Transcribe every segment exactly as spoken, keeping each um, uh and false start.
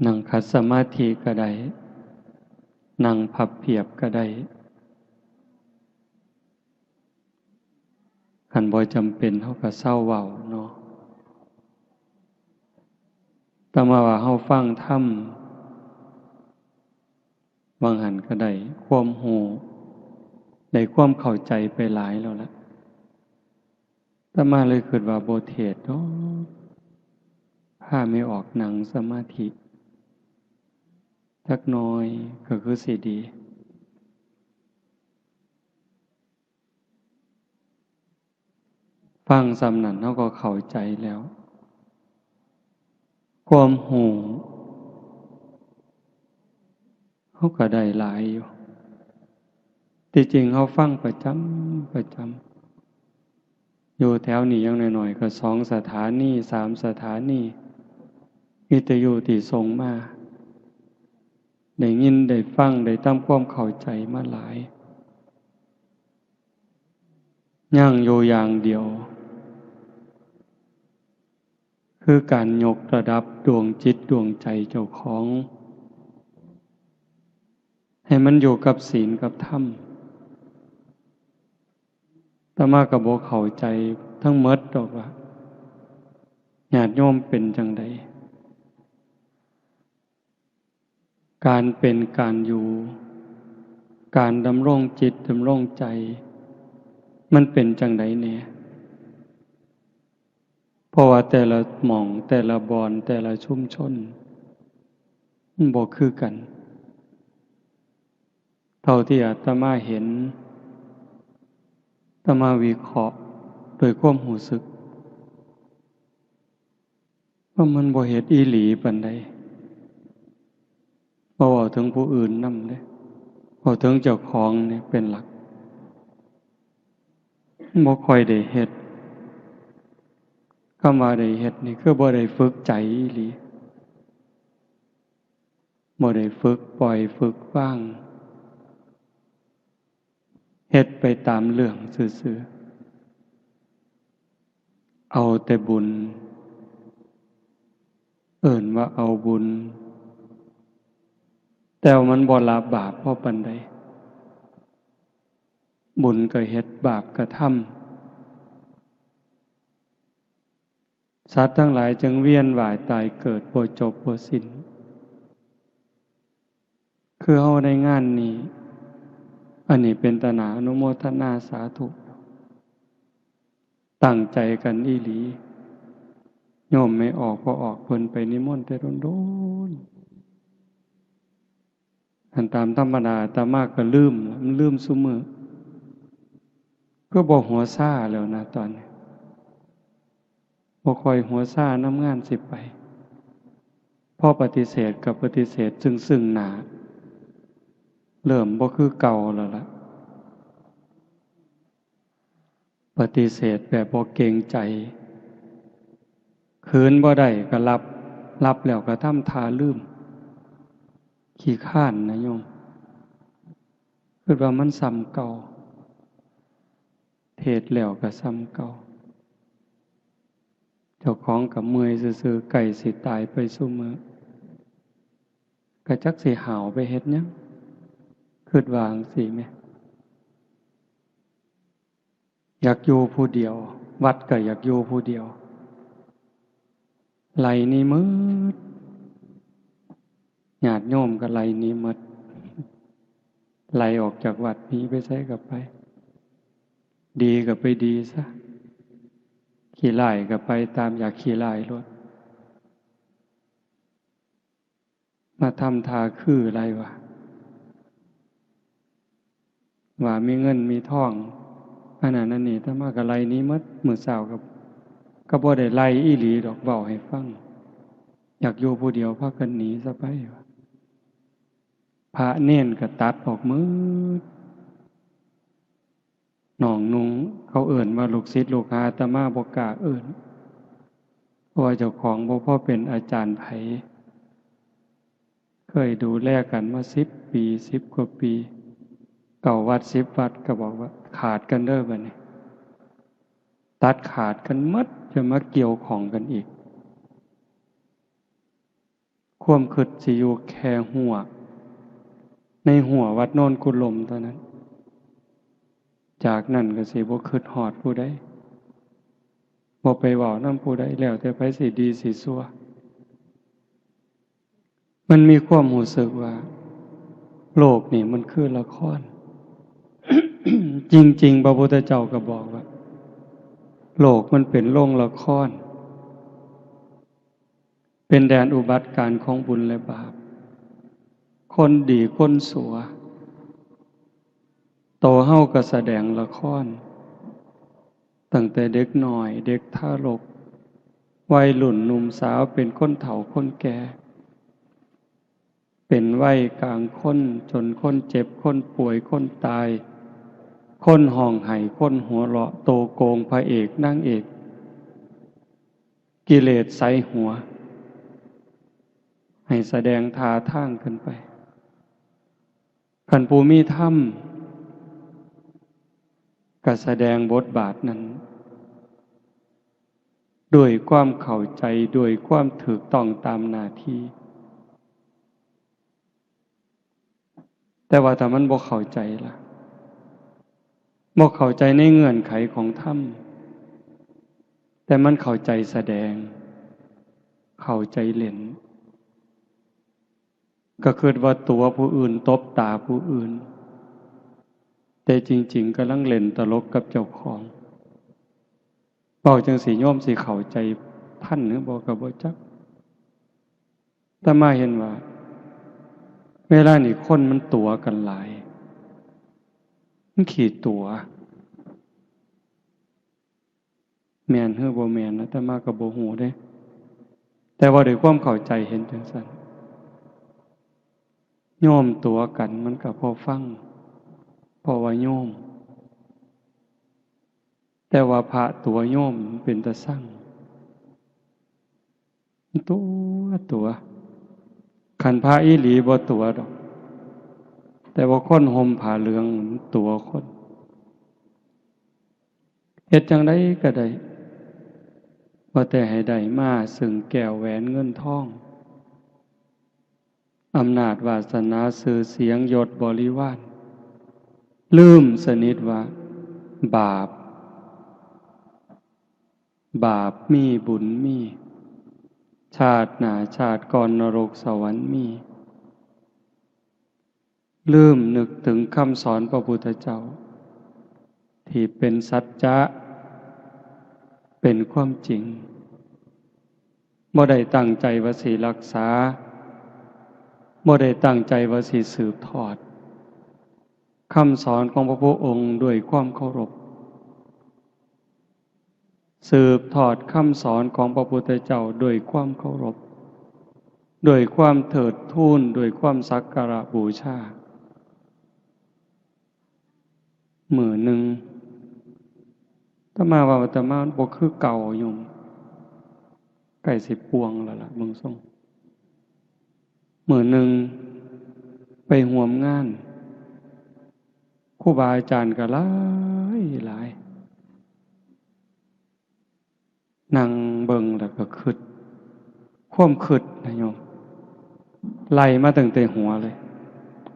นั่งขัดสมาธิก็ได้ นั่งพับเพียบก็ได้ คันบ่จำเป็นเฮาก็เซาเว้าเนาะ แต่มาว่าเฮาฟังธรรม ว่างหั้นก็ได้ความรู้ ได้ความเข้าใจไปหลายแล้วล่ะ อาตมาเลยคิดว่าบ่เทศน์ดอก พาแม่ออกนั่งสมาธิ จักหน่อยก็คือสิดี ฟังส่ำนั้นเฮาก็เข้าใจแล้ว ความรู้เฮาก็ได้หลายอยู่ ที่จริงเฮาฟังประจำ ประจำ อยู่แถวนี้อย่างน้อยๆ ก็สองสถานี สามสถานี วิทยุที่ส่งมา ได้ยินได้ฟัง ได้ทำความเข้าใจมาหลาย ยังอยู่อย่างเดียว คือการยกระดับดวงจิตดวงใจเจ้าของ ให้มันอยู่กับศีลกับธรรม อาตมาก็บ่เข้าใจทั้งหมดดอกว่า ญาติโยมเป็นจั่งใด การเป็นการอยู่ การดำรงจิตดำรงใจ มันเป็นจั่งใดแหน่ เพราะว่าแต่ละหม่อง แต่ละบ่อน แต่ละชุมชน มันบ่คือกัน เท่าที่อาตมาเห็น อาตมาวิเคราะห์โดยความรู้สึก ว่ามันบ่เฮ็ดอีหลีปานใด บ่เว้าถึงผู้อื่นนำเด้ เว้าถึงเจ้าของนี่เป็นหลัก บ่ค่อยได้เฮ็ด คำว่าได้เฮ็ดนี่คือบ่ได้ฝึกใจอีหลี บ่ได้ฝึกปล่อยฝึกวาง เฮ็ดไปตามเรื่องซื่อๆ เอาแต่บุญ เอิ้นว่าเอาบุญ แต่ว่ามันบ่ละบาปพอปานใด บุญก็เฮ็ด บาปก็ทำ สัตว์ทั้งหลายจึงเวียนว่ายตายเกิดบ่จบบ่สิ้น คือเฮาได้งานนี้ อันนี้เป็นตาหน้าอนุโมทนาสาธุ ตั้งใจกันอีหลี โยมแม่ออก พ่อออก เพิ่นไปนิมนต์แต่โดนๆ อันตามธรรมดาอาตมาก็ลืม มันลืมซุมื้อ คือบ่หัวซาแล้วนะตอนนี้ บ่ค่อยหัวซานำงานสิไป พอปฏิเสธก็ปฏิเสธซึ่งๆ หน้า เริ่มบ่คือเก่าแล้วล่ะ ปฏิเสธแบบบ่เกรงใจ คืนบ่ได้ก็หลับ หลับแล้วก็ทำท่าลืม ขี้คร้านนะโยม คิดว่ามันส่ำเก่า เทศน์แล้วก็ส่ำเก่า เจ้าของก็เมื่อยซื่อๆ ใกล้สิตายไปซุมื้อ ก็จักสิห้าวไปเฮ็ดหยัง คิดว่าจั่งซี้แหม อยากอยู่ผู้เดียว วัดก็อยากอยู่ผู้เดียว ไล่หนีหมด ญาติโยมก็ไล่หนีหมด ไล่ออกจากวัด หนีไปไสก็ไป ดีก็ไปดีซะ ขี้ร้ายก็ไปตามอยากขี้ร้ายโลด มาทำท่าคือหลายว่า ว่ามีเงินมีทอง อันนั้นอันนี้ อาตมาก็ไล่หนีหมด มื้อเช้าก็ ก็บ่ได้ไล่อีหลีดอก เว้าให้ฟัง อยากอยู่ผู้เดียว พากันหนีซะไปว่า พระเณรก็ตัดออกหมด น้องนุ่ง เขาเอิ้นว่าลูกศิษย์ลูกหา อาตมาบ่กล้าเอิ้น เพราะว่าเจ้าของบ่พอเป็นอาจารย์ไผ เคยดูแลกันมาสิบปี สิบกว่าปี เก้าวัด สิบวัด ก็บอกว่าขาดกันเด้อบัดนี้ ตัดขาดกันหมด จะมาเกี่ยวข้องกันอีก ความคิดสิอยู่แค่ฮั้ว ในฮั้ววัดโนนกุลมเท่านั้น จากนั้นก็สิบ่คิดฮอดผู้ใด บ่ไปเว้านำผู้ใด แล้วแต่ไผสิดีสิชั่ว มันมีความรู้สึกว่า โลกนี่มันคือละคร จริงๆ พระพุทธเจ้าก็บอกว่า โลกมันเป็นโรงละคร เป็นแดนอุบัติการณ์ของบุญและบาป คนดีคนชั่ว โตเฮาก็แสดงละคร ตั้งแต่เด็กน้อย เด็กทารก วัยรุ่นหนุ่มสาว เป็นคนเฒ่าคนแก่ เป็นวัยกลางคน จนคนเจ็บ คนป่วย คนตาย คนฮ้องไห้ คนหัวเราะ โตโกง พระเอก นางเอก กิเลสใส่หัว ให้แสดงท่าทางขึ้นไป คันผู้มีธรรม ก็แสดงบทบาทนั้น ด้วยความเข้าใจ ด้วยความถูกต้องตามหน้าที่ แต่ว่าถ้ามันบ่เข้าใจล่ะ บ่เข้าใจในเงื่อนไขของธรรม แต่มันเข้าใจแสดง เข้าใจเล่น ก็คิดว่าตั๋วผู้อื่น ตบตาผู้อื่น แต่จริงๆ กำลังเล่นตลกกับเจ้าของ เว้าจั่งซี้โยมสิเข้าใจทันหรือบ่ก็บ่จัก อาตมาเห็นว่า เวลานี้คนมันตั๋วกันหลาย มันขี้ตั๋ว แม่นหรือบ่แม่น อาตมาก็บ่ฮู้เด้ แต่ว่าด้วยความเข้าใจเห็นจั่งซั้น โยมตั๋วกันมันก็พอฟัง เพราะว่าโยม แต่ว่าพระตั๋วโยมมันเป็นตาซัง ตั๋ว ตั๋ว คันพระอีหลีบ่ตั๋วดอก แต่ว่าคนห่มผ้าเหลืองมันตั๋วคน เฮ็ดจั่งใดก็ได้ ว่าแต่ให้ได้มาซึ่งแก้วแหวนเงินทอง อำนาจวาสนา ชื่อเสียง ยศบริวาร ลืมสนิทว่า บาป บาปมี บุญมี ชาติหน้าชาติก่อน นรกสวรรค์มี ลืมนึกถึงคำสอนพระพุทธเจ้า ที่เป็นสัจจะ เป็นความจริง บ่ได้ตั้งใจว่าสิรักษา บ่ได้ตั้งใจว่าสิสืบทอด คำสอนของพระพุทธองค์ด้วยความเคารพ สืบทอดคำสอนของพระพุทธเจ้าด้วยความเคารพ ด้วยความเทิดทูน ด้วยความสักการะบูชา มื้อหนึ่ง อาตมาว่าอาตมาบ่คือเก่าโยม ใกล้สิป่วงแล้วล่ะ เบิ่งทรง มื้อหนึ่งไปร่วมงาน ครูบาอาจารย์ก็หลายหลาย นั่งเบิ่งแล้วก็คิด ความคิดนะโยม ไล่มาตั้งแต่หัวเลย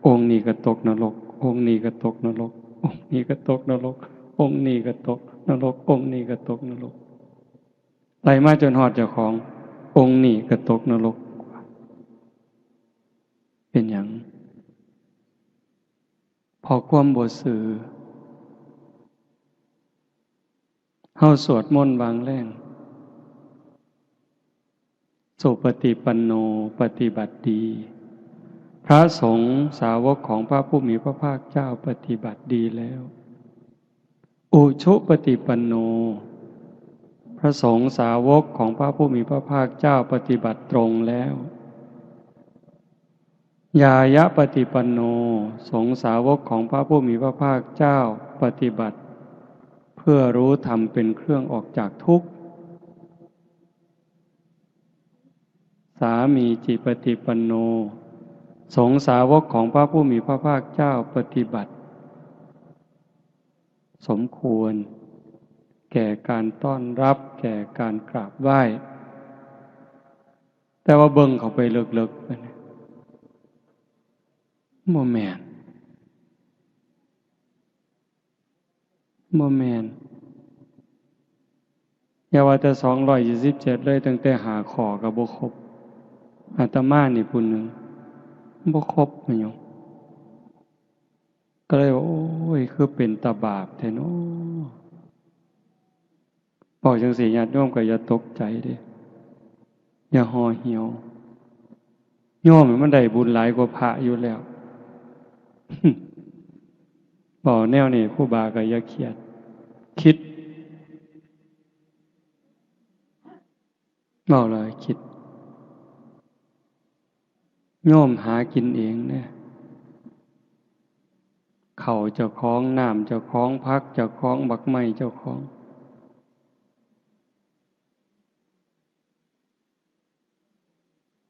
องค์นี้ก็ตกนรก องค์นี้ก็ตกนรก องค์นี้ก็ตกนรก องค์นี้ก็ตกนรก องค์นี้ก็ตกนรก ไล่มาจนฮอดเจ้าของ องค์นี้ก็ตกนรก เป็นหยัง เพราะความบ่ซื่อ เฮาสวดมนต์วางแรง สุปฏิปันโน ปฏิบัติดี พระสงฆ์สาวกของพระผู้มีพระภาคเจ้าปฏิบัติดีแล้ว อุชุปฏิปันโน พระสงฆ์สาวกของพระผู้มีพระภาคเจ้าปฏิบัติตรงแล้ว ญาญาปฏิปันโน สงฆ์สาวกของพระผู้มีพระภาคเจ้าปฏิบัติ เพื่อรู้ธรรมเป็นเครื่องออกจากทุกข์ สามีจิปฏิปันโน สงฆ์สาวกของพระผู้มีพระภาคเจ้าปฏิบัติ สมควร แก่การต้อนรับ แก่การกราบไหว้ แต่ว่าเบิ่งเข้าไปเลิกๆ ไปนะ บ่แม่น บ่แม่น อย่าว่าแต่สองร้อยยี่สิบเจ็ดเลย ตั้งแต่ห้าข้อก็บ่ครบ อาตมานี่ผู้หนึ่ง บ่ครบ แม่นหยัง ก็เลยว่า โอ้ย คือเป็นตาบาปแท้น้อ บอกจังซี้ ญาติโยมก็อย่าตกใจเด้ อย่าห่อเหี่ยว โยมมันได้บุญหลายกว่าพระอยู่แล้ว บอกแนวนี้ ครูบาก็อย่าเครียด คิด เว้าแล้วคิด โยมหากินเองเนี่ย ข้าวเจ้าของ น้ำเจ้าของ ผักเจ้าของ บักไม้เจ้าของ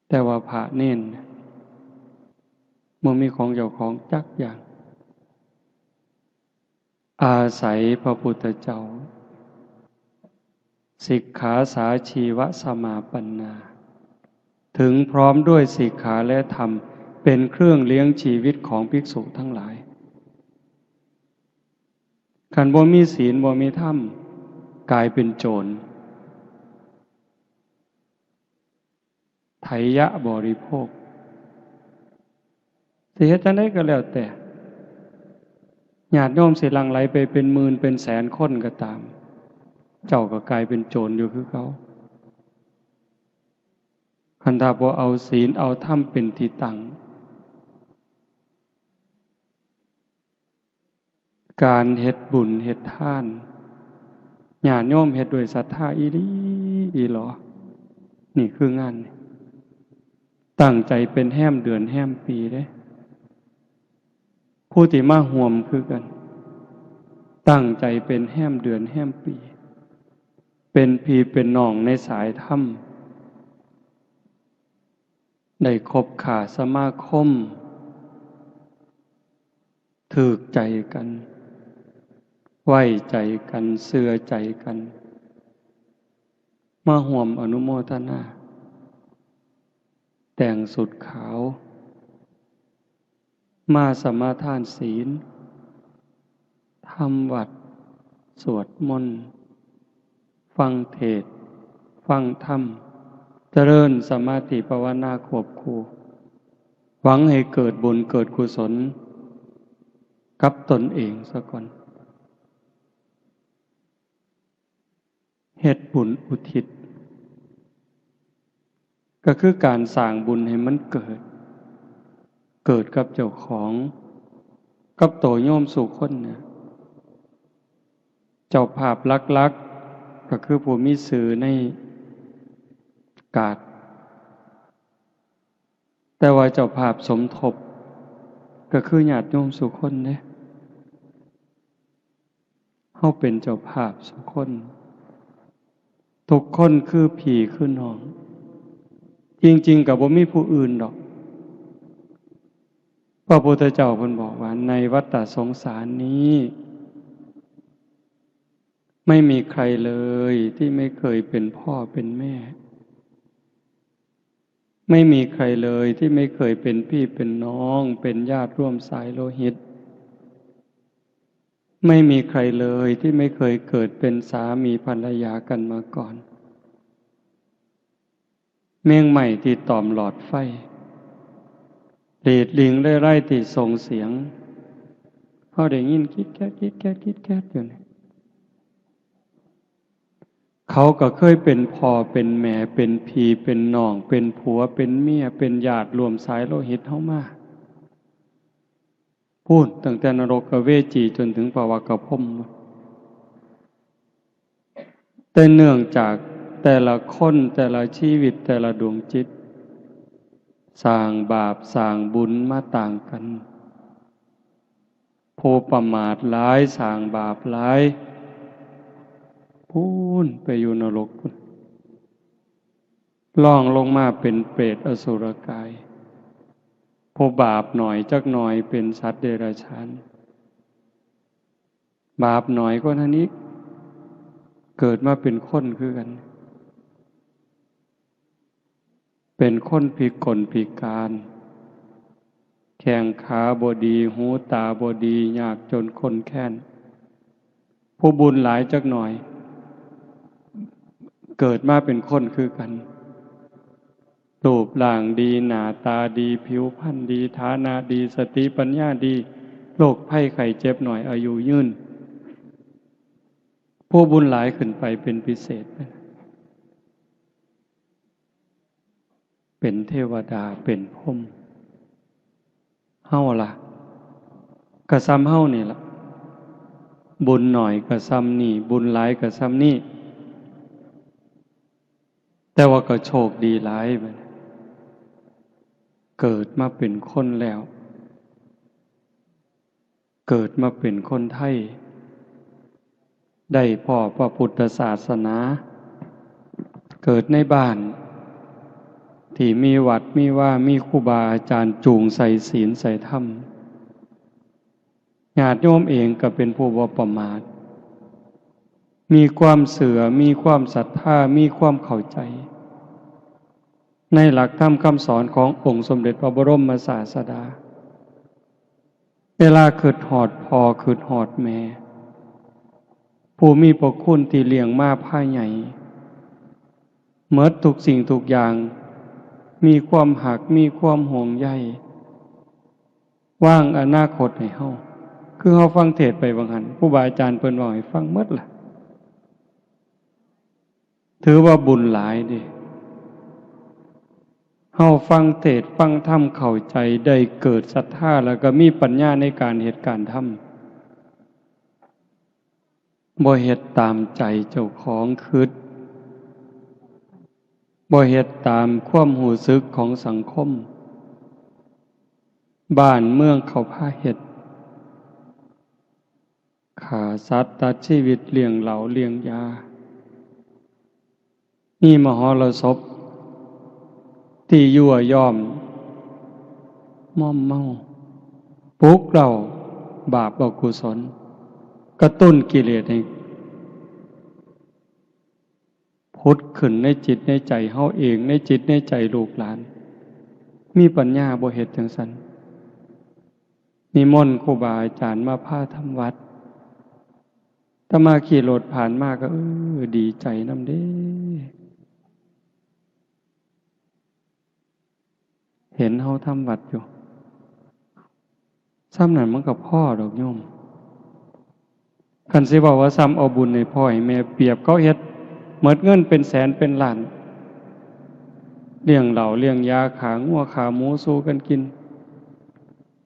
แต่ว่าพระเณรเนี่ย บ่มีของเจ้าของจักอย่าง อาศัยพระพุทธเจ้า สิกขาสาชีวสมาปันนา ถึงพร้อมด้วยสิกขาและธรรม เป็นเครื่องเลี้ยงชีวิตของภิกษุทั้งหลาย คันบ่มีศีล บ่มีธรรม กลายเป็นโจร ไถยะบริโภค สิเฮ็ดจั่งใดก็แล้วแต่ ญาติโยมสิหลั่งไหลไปเป็นหมื่นเป็นแสนคนก็ตาม เจ้าก็กลายเป็นโจรอยู่คือเก่า คันถ้าบ่เอาศีลเอาธรรมเป็นที่ตั้ง การเฮ็ดบุญเฮ็ดทาน ญาติโยมเฮ็ดด้วยศรัทธาอีหลีอีหลอ นี่คืองาน ตั้งใจเป็นแฮมเดือนแฮมปีเด้ ผู้ที่มาร่วมคือกัน ตั้งใจเป็นแฮมเดือนแฮมปี เป็นพี่เป็นน้องในสายธรรม ได้คบค้าสมาคม ถืกใจกัน ไว้ใจกัน เชื่อใจกัน มาร่วมอนุโมทนา แต่งชุดขาว มาสมาทานศีล ทำวัตร สวดมนต์ ฟังเทศน์ ฟังธรรม เจริญสมาธิภาวนาควบคู่ หวังให้เกิดบุญเกิดกุศลกับตนเองซะก่อน เฮ็ดบุญอุทิศ ก็คือการสร้างบุญให้มันเกิด เกิดกับเจ้าของ กับโตโยมสู่คนเนี่ย เจ้าภาพหลักๆ ก็คือผู้มีชื่อในกาด แต่ว่าเจ้าภาพสมทบ ก็คือญาติโยมสู่คนเด้ เฮาเป็นเจ้าภาพสู่คน ทุกคนคือพี่คือน้อง จริงๆ ก็บ่มีผู้อื่นดอก พระพุทธเจ้าเพิ่นบอกว่า ในวัฏฏะสงสารนี้ ไม่มีใครเลยที่ไม่เคยเป็นพ่อเป็นแม่ ไม่มีใครเลยที่ไม่เคยเป็นพี่เป็นน้อง เป็นญาติร่วมสายโลหิต ไม่มีใครเลยที่ไม่เคยเกิดเป็นสามีภรรยากันมาก่อน แมงไม้ที่ตอมหลอดไฟ หลีดลิงเล่ไร่ที่ส่งเสียง เฮาได้ยินคิดแคด คิดแคด คิดแคดอยู่นี่ เขาก็เคยเป็นพ่อเป็นแม่ เป็นพี่เป็นน้อง เป็นผัวเป็นเมีย เป็นญาติร่วมสายโลหิตเฮามา พู้นตั้งแต่นรกเวจีจนถึงปวกพรหม แต่เนื่องจากแต่ละคน แต่ละชีวิต แต่ละดวงจิต สร้างบาปสร้างบุญมาต่างกัน ผู้ประมาทหลายสร้างบาปหลาย พู้นไปอยู่นรกพู้น ล่องลงมาเป็นเปรตอสุรกาย ผู้บาปหน่อยจักหน่อยเป็นสัตว์เดรัจฉาน บาปหน่อยกว่านั้นอีก เกิดมาเป็นคนคือกัน เป็นคนพิกลพิการ แข้งขาบ่ดี หูตาบ่ดี ยากจนข้นแค้น ผู้บุญหลายจักหน่อย เกิดมาเป็นคนคือกัน รูปร่างดี หน้าตาดี ผิวพรรณดี ฐานะดี สติปัญญาดี โรคภัยไข้เจ็บน้อย อายุยืน ผู้บุญหลายขึ้นไปเป็นพิเศษ เป็นเทวดา เป็นพรหม เฮาล่ะ กะส่ำเฮานี่ล่ะ บุญน้อยกะส่ำนี่ บุญหลายกะส่ำนี่ แต่ว่าก็โชคดีหลายบัดนี้ เกิดมาเป็นคนแล้ว เกิดมาเป็นคนไทย ได้พ้อพระพุทธศาสนา เกิดในบ้าน ที่มีวัดมีวา มีครูบาอาจารย์จูงใส่ศีลใส่ธรรม ญาติโยมเองก็เป็นผู้บ่ประมาท มีความเชื่อ มีความศรัทธา มีความเข้าใจ ในหลักธรรมคำสอนขององค์สมเด็จพระบรมศาสดา เวลาคิดฮอดพ่อ คิดฮอดแม่ ผู้มีพระคุณที่เลี้ยงมาพาใหญ่ หมดทุกสิ่งทุกอย่าง มีความฮัก มีความห่วงใย วางอนาคตให้เฮา คือเฮาฟังเทศน์ไปว่าหั่น ครูบาอาจารย์เพิ่นเว้าให้ฟังหมดล่ะ ถือว่าบุญหลายเด้ เฮาฟังเทศน์ฟังธรรมเข้าใจ ได้เกิดศรัทธา แล้วก็มีปัญญาในการเฮ็ดการทำ บ่เฮ็ดตามใจเจ้าของคิด บ่เฮ็ดตามความรู้สึกของสังคม บ้านเมืองเขาพาเฮ็ด ฆ่าสัตว์ตัดชีวิต เลี้ยงเหล้าเลี้ยงยา มีมหรสพที่ยั่วยอม มอมเมา ปลุกเร้าบาปอกุศล กระตุ้นกิเลสให้ผุดขึ้นในจิตในใจเฮาเอง ในจิตในใจลูกหลาน มีปัญญาบ่เฮ็ดจั่งซั้น นิมนต์ครูบาอาจารย์มาพาทำวัด อาตมาขี่รถผ่านมาก็ เออ ดีใจนำเด้ เห็นเฮาทำวัดอยู่ ส่ำนั้นมันก็พอดอกโยม คันสิเว้าว่าส่ำเอาบุญให้พ่อให้แม่ เปรียบเขาเฮ็ดหมดเงินเป็นแสนเป็นล้าน เลี้ยงเหล้าเลี้ยงยา ฆ่างัวฆ่าหมูสู่กันกิน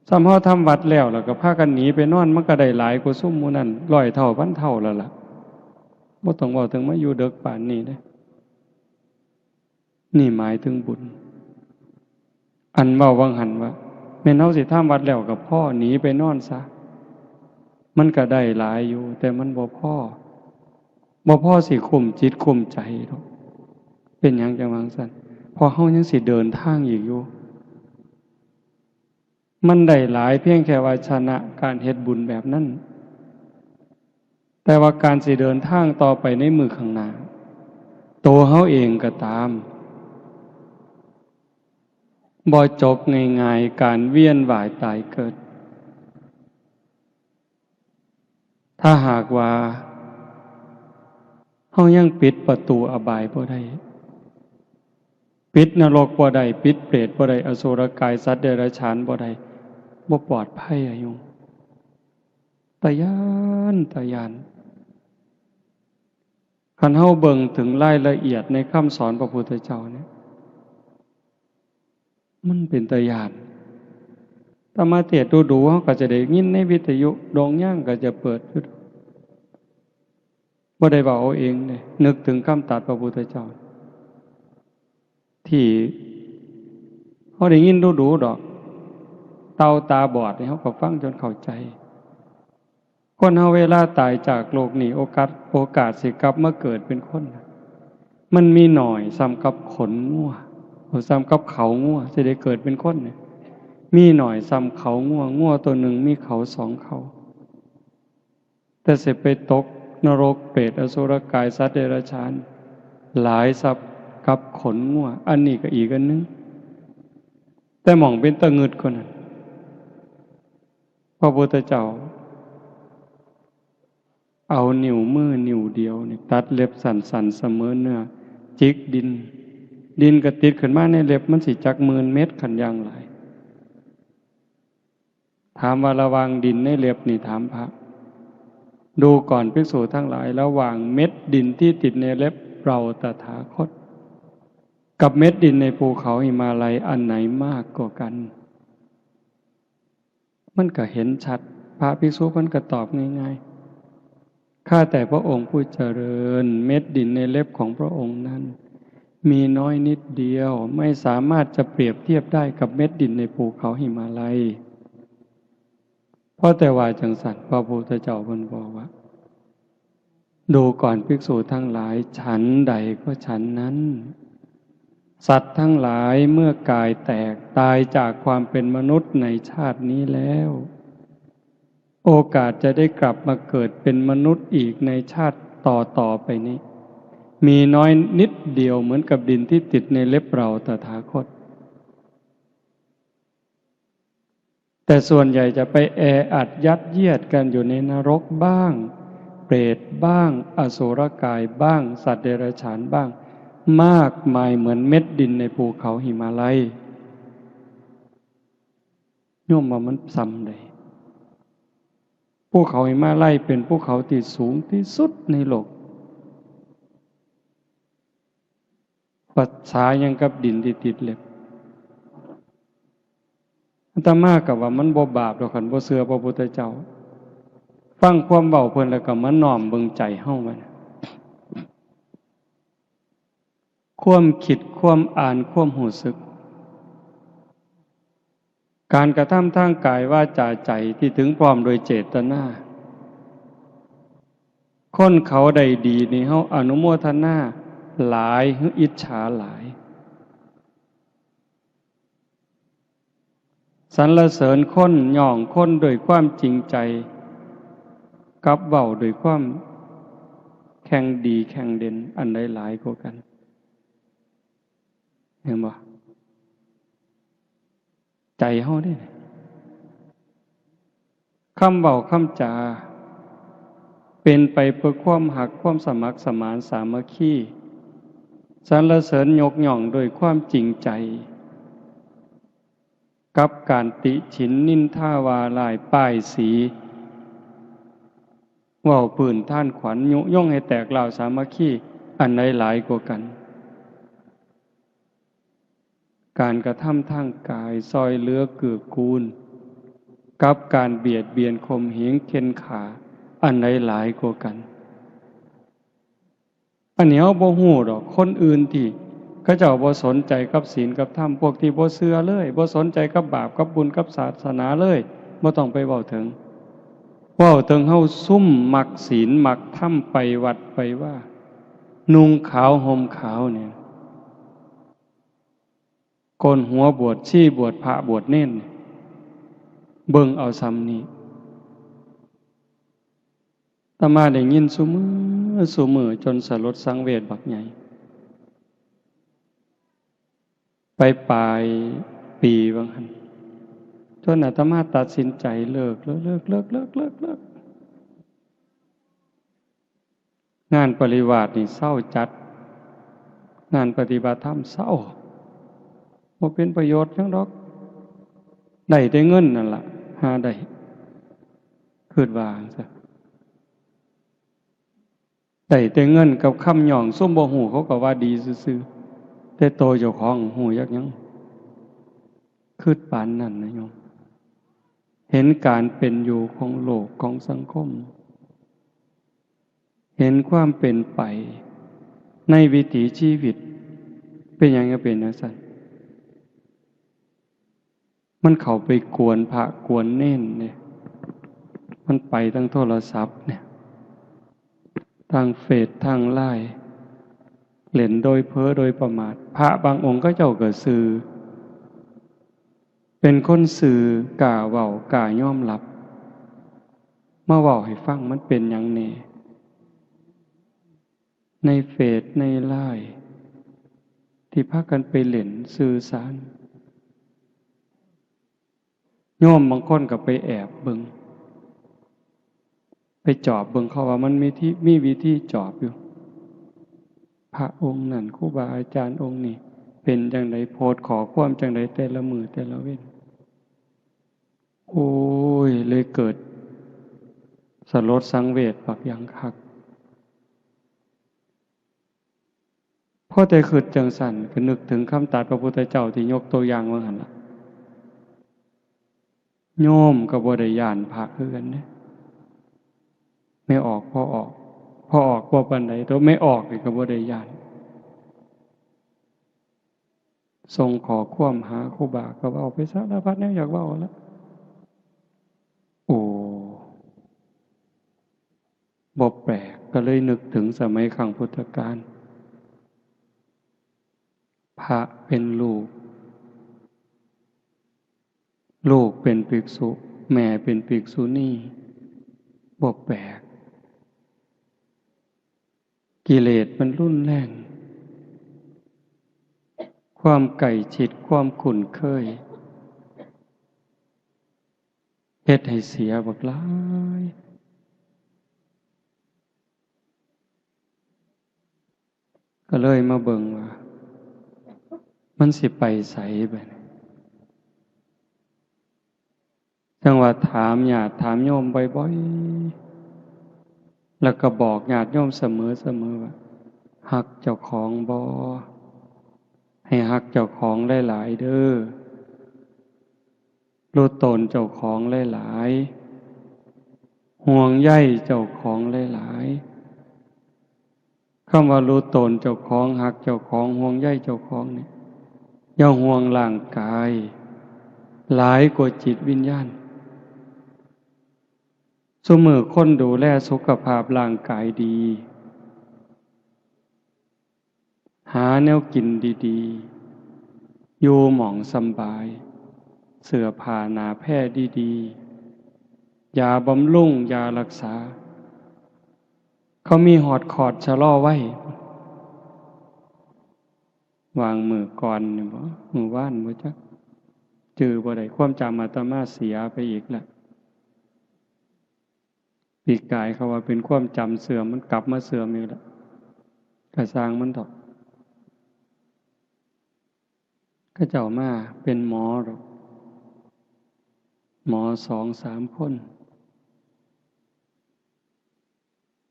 ส่ำเฮาทำวัดแล้ว แล้วก็พากันหนีไปนอน มันก็ได้หลายกว่าซุมหมู่นั้น ร้อยเท่าพันเท่าแล้วล่ะ บ่ต้องเว้าถึงมาอยู่เดิกปานนี้เด้ นี่หมายถึงบุญ อันเว้าวังหั้นว่า แม่นเฮาสิทำวัดแล้วก็พอ หนีไปนอนซะ มันก็ได้หลายอยู่ แต่มันบ่พอ บ่พอสิคุ้มจิตคุ้มใจดอก เป็นหยังจั่งว่าจั่งซั้น เพราะเฮายังสิเดินทางอีกอยู่ มันได้หลายเพียงแค่ว่าชนะการเฮ็ดบุญแบบนั้น แต่ว่าการสิเดินทางต่อไปในมื้อข้างหน้า ตัวเฮาเองก็ตาม บ่จบง่ายๆ การเวียนว่ายตายเกิด ถ้าหากว่าเฮายังปิดประตูอบายบ่ได้ ปิดนรกบ่ได้ ปิดเปรตบ่ได้ อสุรกายสัตว์เดรัจฉานบ่ได้ บ่ปลอดภัยอะโยม ตาย้าน ตาย้าน คันเฮาเบิ่งถึงรายละเอียดในคำสอนพระพุทธเจ้าเนี่ย มันเป็นตาย้าน อาตมาเทศน์ดูๆ เฮาก็จะได้ยินในวิทยุ โด่งยางก็จะเปิดอยู่ บ่ได้เว้าเอาเองเด้ นึกถึงคำตรัสพระพุทธเจ้า ที่เฮาได้ยินดูๆ ดอก เต่าตาบอดนี่เฮาก็ฟังจนเข้าใจ คนเฮาเวลาตายจากโลกนี้ โอกาส โอกาสสิกลับมาเกิดเป็นคนน่ะ มันมีน้อยส่ำกับขนงัว โอ้ ส่ำกับเขางัว สิได้เกิดเป็นคนเนี่ย มีน้อยส่ำเขางัว งัวตัวหนึ่งมีเขาสองเขา แต่สิไปตกนรกเปรตอสุรกายสัตว์เดรัจฉาน หลายส่ำ กับขนงัว อันนี้ก็อีกอันหนึ่ง แต่หม่องเป็นตะงึดกว่านั้น พระพุทธเจ้า เอานิ้วมือนิ้วเดียวนี่ตัดเล็บสั้นๆเสมอเนื้อ จิกดิน ดินก็ติดขึ้นมาในเล็บ มันสิจักหมื่นเม็ดคันอย่างหลาย ถามว่าระหว่างดินในเล็บนี่ ถามพระ ดูก่อนภิกษุทั้งหลาย ระหว่างเม็ดดินที่ติดในเล็บเราตถาคต กับเม็ดดินในภูเขาหิมาลัย อันไหนมากกว่ากัน มันก็เห็นชัด พระภิกษุมันก็ตอบง่ายๆ ข้าแต่พระองค์ผู้เจริญ เม็ดดินในเล็บของพระองค์นั้น มีน้อยนิดเดียว ไม่สามารถจะเปรียบเทียบได้กับเม็ดดินในภูเขาหิมาลัย เพราะแต่ว่าจังสัน พระพุทธเจ้าเพิ่นบอกว่า ดูก่อนภิกษุทั้งหลาย ฉันใดก็ฉันนั้น สัตว์ทั้งหลายเมื่อกายแตกตายจากความเป็นมนุษย์ในชาตินี้แล้ว โอกาสจะได้กลับมาเกิดเป็นมนุษย์อีกในชาติต่อๆไปนี้ มีน้อยนิดเดียวเหมือนกับดินที่ติดในเล็บเราตถาคต แต่ส่วนใหญ่จะไปแออัดยัดเยียดกันอยู่ในนรกบ้าง เปรตบ้าง อสุรกายบ้าง สัตว์เดรัจฉานบ้าง มากมายเหมือนเม็ดดินในภูเขาหิมาลัย โยมว่ามันส่ำใด ภูเขาหิมาลัยเป็นภูเขาที่สูงที่สุดในโลก ภาษายังกับดินที่ติดเล็บ อาตมาก็ว่ามันบ่บาปดอก คันบ่เชื่อพระพุทธเจ้า ฟังความเว้าเพิ่นแล้วก็มาน้อมเบิ่งใจเฮาไว้นะ ความคิด ความอ่าน ความรู้สึก การกระทำทางกายวาจาใจที่ถึงพร้อมโดยเจตนา คนเขาได้ดีนี่เฮาอนุโมทนาหลายหรืออิจฉาหลาย สรรเสริญคน ย่องคนด้วยความจริงใจ กับเว้าด้วยความแข่งดีแข่งเด่น อันใดหลายกว่ากัน เห็นบ่ ใจเฮาเด้ คำเว้าคำจา เป็นไปเพื่อความฮัก ความสมัครสมานสามัคคี สรรเสริญยกย่องด้วยความจริงใจ กับการติฉินนินทาว่าร้ายป้ายสี เว้าพื้นท่านขวัญ ยุยงให้แตกร้าวสามัคคี อันใดหลายกว่ากัน การกระทำทางกายซอยเหลือเกื้อกูล กับการเบียดเบียนข่มเหงเข่นฆ่า อันใดหลายกว่ากัน อันนี้เฮาบ่ฮู้ดอก คนอื่นที่เขาเจ้าบ่สนใจกับศีลกับธรรม พวกที่บ่เชื่อเลย บ่สนใจกับบาปกับบุญกับศาสนาเลย บ่ต้องไปเว้าถึง เว้าถึงเฮาซุมมักศีลมักธรรม ไปวัดไปวา นุ่งขาวห่มขาวเนี่ย โกนหัวบวชชี บวชพระบวชเณร เบิ่งเอาส่ำนี้ อาตมาได้ยินซุมื้อซุมื้อจนสลดสังเวชบักใหญ่ ไปปลายปีว่าหั่น จนอาตมาตัดสินใจเลิก เลิก เลิก งานปริวาสนี่เซาจัด งานปฏิบัติธรรมเซา บ่เป็นประโยชน์หยังดอก ได้แต่เงินนั่นล่ะ หาได้ คิดว่าจั่งซั้น ได้แต่เงินกับคำย่อง ซุมบ่ฮู้เขาก็ว่าดีซื่อๆ แต่โตเจ้าของฮู้จักหยัง คิดปานนั้นนะโยม เห็นการเป็นอยู่ของโลกของสังคม เห็นความเป็นไปในวิถีชีวิต เป็นหยังจั่งเป็นจั่งซั้น มันเข้าไปกวนพระกวนเณรเนี่ย มันไปทางโทรศัพท์เนี่ย ทางเฟซ ทางไลน์ เล่นโดยเผลอโดยประมาท พระบางองค์เขาเจ้าก็ซื่อ เป็นคนซื่อ กล้าเว้า กล้ายอมรับ มาเว้าให้ฟัง มันเป็นหยังแน่ ในเฟซ ในไลน์ ที่พากันไปเล่นสื่อสาร โยมบางคนก็ไปแอบเบิ่ง ไปจอบเบิ่งเขาว่ามันมีที่ มีวิธีจอบอยู่ พระองค์นั่น ครูบาอาจารย์องค์นี้ เป็นจั่งใด โพสต์ข้อความจั่งใด แต่ละมื้อแต่ละเว็น โอ้ย เลยเกิดสลดสังเวชบักอย่างคัก พอแต่คิดจั่งซั้น ก็นึกถึงคำตรัสพระพุทธเจ้าที่ยกตัวอย่างว่าหั่นล่ะ โยมก็บ่ได้ย้านพระคือกันเด้ แม่ออกพ่อออก พ่อออกบ่ปานใด แต่แม่ออกนี่ก็บ่ได้ย้าน ส่งข้อความหาครูบา ก็เว้าไปสารพัดแนวอยากเว้าละ โอ้ บ่แปลก ก็เลยนึกถึงสมัยครั้งพุทธกาล พระเป็นลูก ลูกเป็นภิกษุ แม่เป็นภิกษุณี บ่แปลก กิเลสมันรุนแรง ความใกล้ชิด ความคุ้นเคย เฮ็ดให้เสียบักหลาย ก็เลยมาเบิ่งว่า มันสิไปไสบัดนี้ จั่งว่าถามญาติถามโยมบ่อยๆ แล้วก็บอกญาติโยมเสมอๆ ว่า ฮักเจ้าของบ่ ให้ฮักเจ้าของหลายๆ เด้อ รู้ตนเจ้าของหลายๆ ห่วงใยเจ้าของหลายๆ คำว่ารู้ตนเจ้าของ ฮักเจ้าของ ห่วงใยเจ้าของนี่ อย่าห่วงร่างกาย หลายกว่าจิตวิญญาณ ซุมื้อคนดูแลสุขภาพร่างกายดี หาแนวกินดีๆ อยู่หม่องสำบาย เสื้อผ้าหนาแพร่ดีๆ ยาบำรุง ยารักษา เขามีฮอดคอร์สชะลอวัย วางมื้อก่อนนี่บ่ มื้อวานบ่จัก จื่อบ่ได้ ความจำอาตมาเสียไปอีกแล้ว ปีกายเขาว่าเป็นความจำเสื่อม มันกลับมาเสื่อมอีกแล้ว ก็ซ่างมันเถาะ เขาเจ้ามาเป็นหมอดอก หมอสองสามคน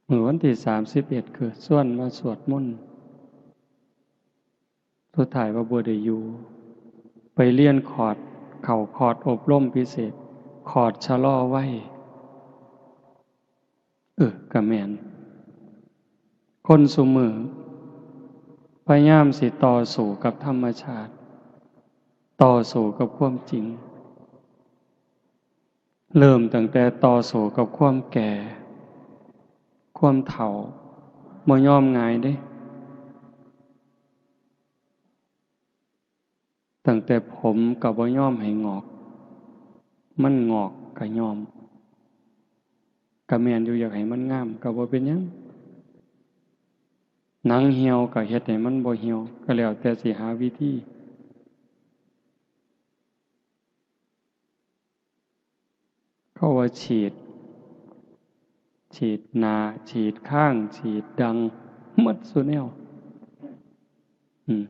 มื้อวันที่สามสิบเอ็ด คือชวนมาสวดมนต์ สุดท้ายว่าบ่ได้อยู่ ไปเรียนคอร์ส เข้าคอร์สอบรมพิเศษ คอร์สชะลอวัย เออ ก็แม่น คนซุมื้อ พยายามสิต่อสู้กับธรรมชาติ ต่อสู้กับความจริง เริ่มตั้งแต่ต่อสู้กับความแก่ ความเฒ่า บ่ยอมง่ายเด้ ตั้งแต่ผมก็บ่ยอมให้งอก มันงอกก็ยอม ก็แม่นอยู่ อยากให้มันงามก็บ่เป็นหยัง หนังเหี่ยวก็เฮ็ดให้มันบ่เหี่ยว ก็แล้วแต่สิหาวิธี เขาว่าฉีด ฉีดหน้า ฉีดคาง ฉีดดัง หมดซุแนว อืม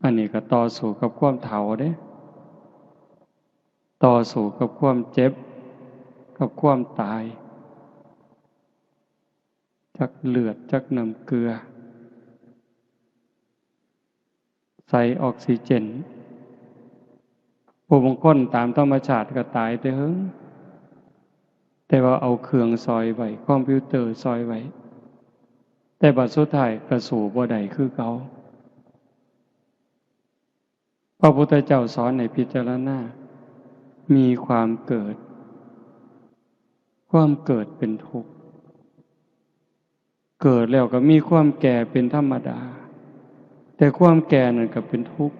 อันนี้ก็ต่อสู้กับความเฒ่าเด้ ต่อสู้กับความเจ็บ กับความตาย จักเลือด จักน้ำเกลือ ใส่ออกซิเจน ผู้บางคนตามธรรมชาติก็ตายแต่เหิง แต่ว่าเอาเครื่องซ่อยไว้ คอมพิวเตอร์ซ่อยไว้ แต่บัดสุดท้ายก็สู้บ่ได้คือเก่า พระพุทธเจ้าสอนให้พิจารณา มีความเกิด ความเกิดเป็นทุกข์ เกิดแล้วก็มีความแก่เป็นธรรมดา แต่ความแก่นั่นก็เป็นทุกข์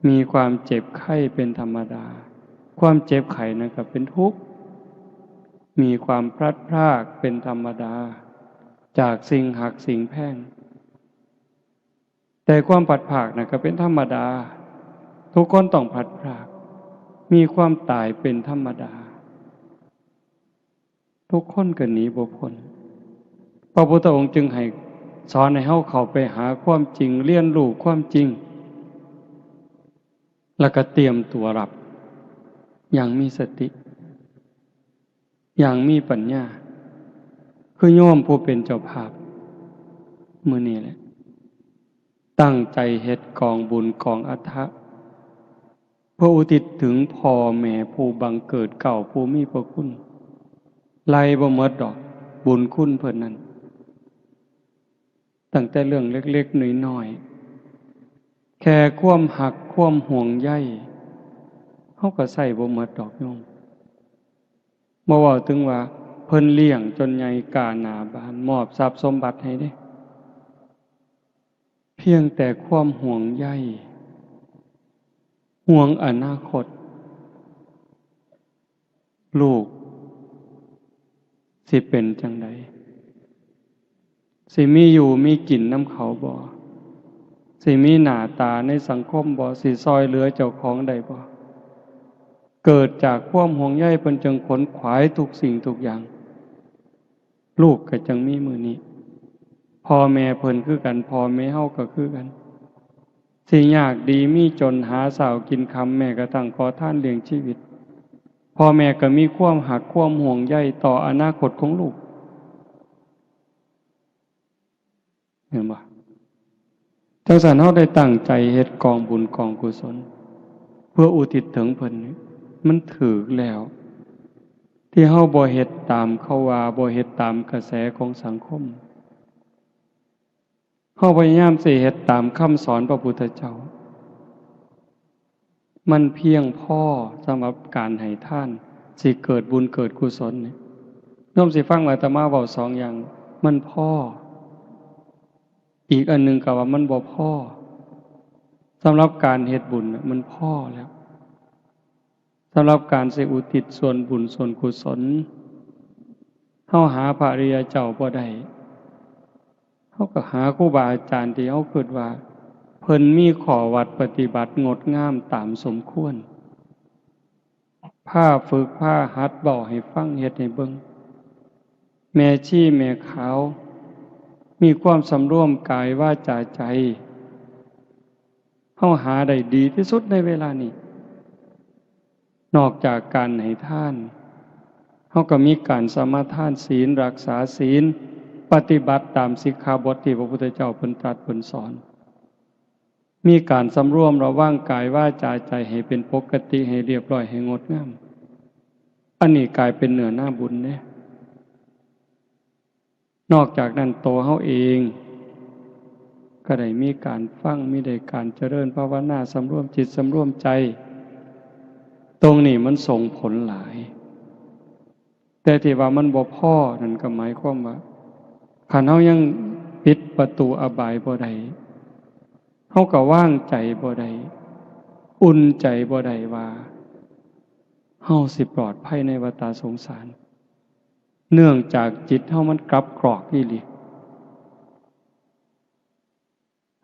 มีความเจ็บไข้เป็นธรรมดา ความเจ็บไข้นั่นก็เป็นทุกข์ มีความพลัดพรากเป็นธรรมดา จากสิ่งฮักสิ่งแพง แ แต่ความพลัดพรากน่ะก็เป็นธรรมดา ทุกคนต้องพลัดพราก มีความตายเป็นธรรมดา ทุกคนก็หนีบ่พ้น พระพุทธองค์จึงให้สอนให้เฮาเข้าไปหาความจริง เรียนรู้ความจริง แล้วก็เตรียมตัวรับ อย่างมีสติ อย่างมีปัญญา คือโยมผู้เป็นเจ้าภาพ มื้อนี้แหละ ตั้งใจเฮ็ดกองบุญกองอัฐะ เพื่ออุทิศถึงพ่อแม่ผู้บังเกิดเกล้าผู้มีพระคุณ ไล่บ่หมดดอก บุญคุณเพิ่นนั้น ตั้งแต่เรื่องเล็กๆน้อยๆ แค่ความฮักความห่วงใย เฮาก็ใช้บ่หมดดอกโยม บ่เว้าถึงว่าเพิ่นเลี้ยงจนใหญ่ก้าหน้าบาน มอบทรัพย์สมบัติให้เด้ เพียงแต่ความห่วงใย ห่วงอนาคต ลูกสิเป็นจั่งใด สิมีอยู่มีกินนำเขาบ่ สิมีหน้าตาในสังคมบ่ สิซ่อยเหลือเจ้าของได้บ่ เกิดจากความห่วงใยเพิ่นจึงขนขวายทุกสิ่งทุกอย่าง ลูกก็จั่งมีมื้อนี้ พ่อแม่เพิ่นคือกัน พ่อแม่เฮาก็คือกัน สิยากดีมีจนหาเช้ากินค่ำ แม้กระทั่งขอทานเลี้ยงชีวิต พ่อแม่ก็มีความฮักความห่วงใยต่ออนาคตของลูก เห็นบ่ จั่งซั้นเฮาได้ตั้งใจเฮ็ดกองบุญกองกุศล เพื่ออุทิศถึงเพิ่นนี่ มันถูกแล้ว ที่เฮาบ่เฮ็ดตามเขาว่า บ่เฮ็ดตามกระแสของสังคม เฮาพยายามสิเฮ็ดตามคำสอนพระพุทธเจ้า มันเพียงพอสำหรับการให้ทาน สิเกิดบุญเกิดกุศลนี่ โยมสิฟังอาตมาเว้าสองอย่าง มันพอ อีกอันหนึ่งก็ว่ามันบ่พอ สำหรับการเฮ็ดบุญน่ะมันพอแล้ว สำหรับการสิอุทิศส่วนบุญส่วนกุศล เฮาหาพระอริยเจ้าบ่ได้ เฮาก็หาครูบาอาจารย์ที่เฮาคิดว่าเพิ่นมีข้อวัดปฏิบัติงดงามตามสมควร พาฝึกพาหัด เว้าให้ฟัง เฮ็ดให้เบิ่ง แม่ชีแม่ขาว มีความสำรวมกายวาจาใจ เฮาหาได้ดีที่สุดในเวลานี้ นอกจากการให้ทาน เฮาก็มีการสมาทานศีล รักษาศีล ปฏิบัติตามสิกขาบทที่พระพุทธเจ้าเพิ่นตรัสเพิ่นสอน มีการสำรวมระวังกายวาจาใจให้เป็นปกติ ให้เรียบร้อย ให้งดงาม อันนี้กลายเป็นเนื้อนาบุญเด้ นอกจากนั้นตัวเฮาเอง ก็ได้มีการฟัง มีได้การเจริญภาวนา สำรวมจิตสำรวมใจ ตรงนี้มันส่งผลหลาย แต่ที่ว่ามันบ่พอนั่นก็หมายความว่า คันเฮายังปิดประตูอบายบ่ได้ เฮาก็วางใจบ่ได้ อุ่นใจบ่ได้ว่า เฮาสิปลอดภัยในวัฏฏะสงสาร เนื่องจากจิตเฮามันกลับกรอกอีหลี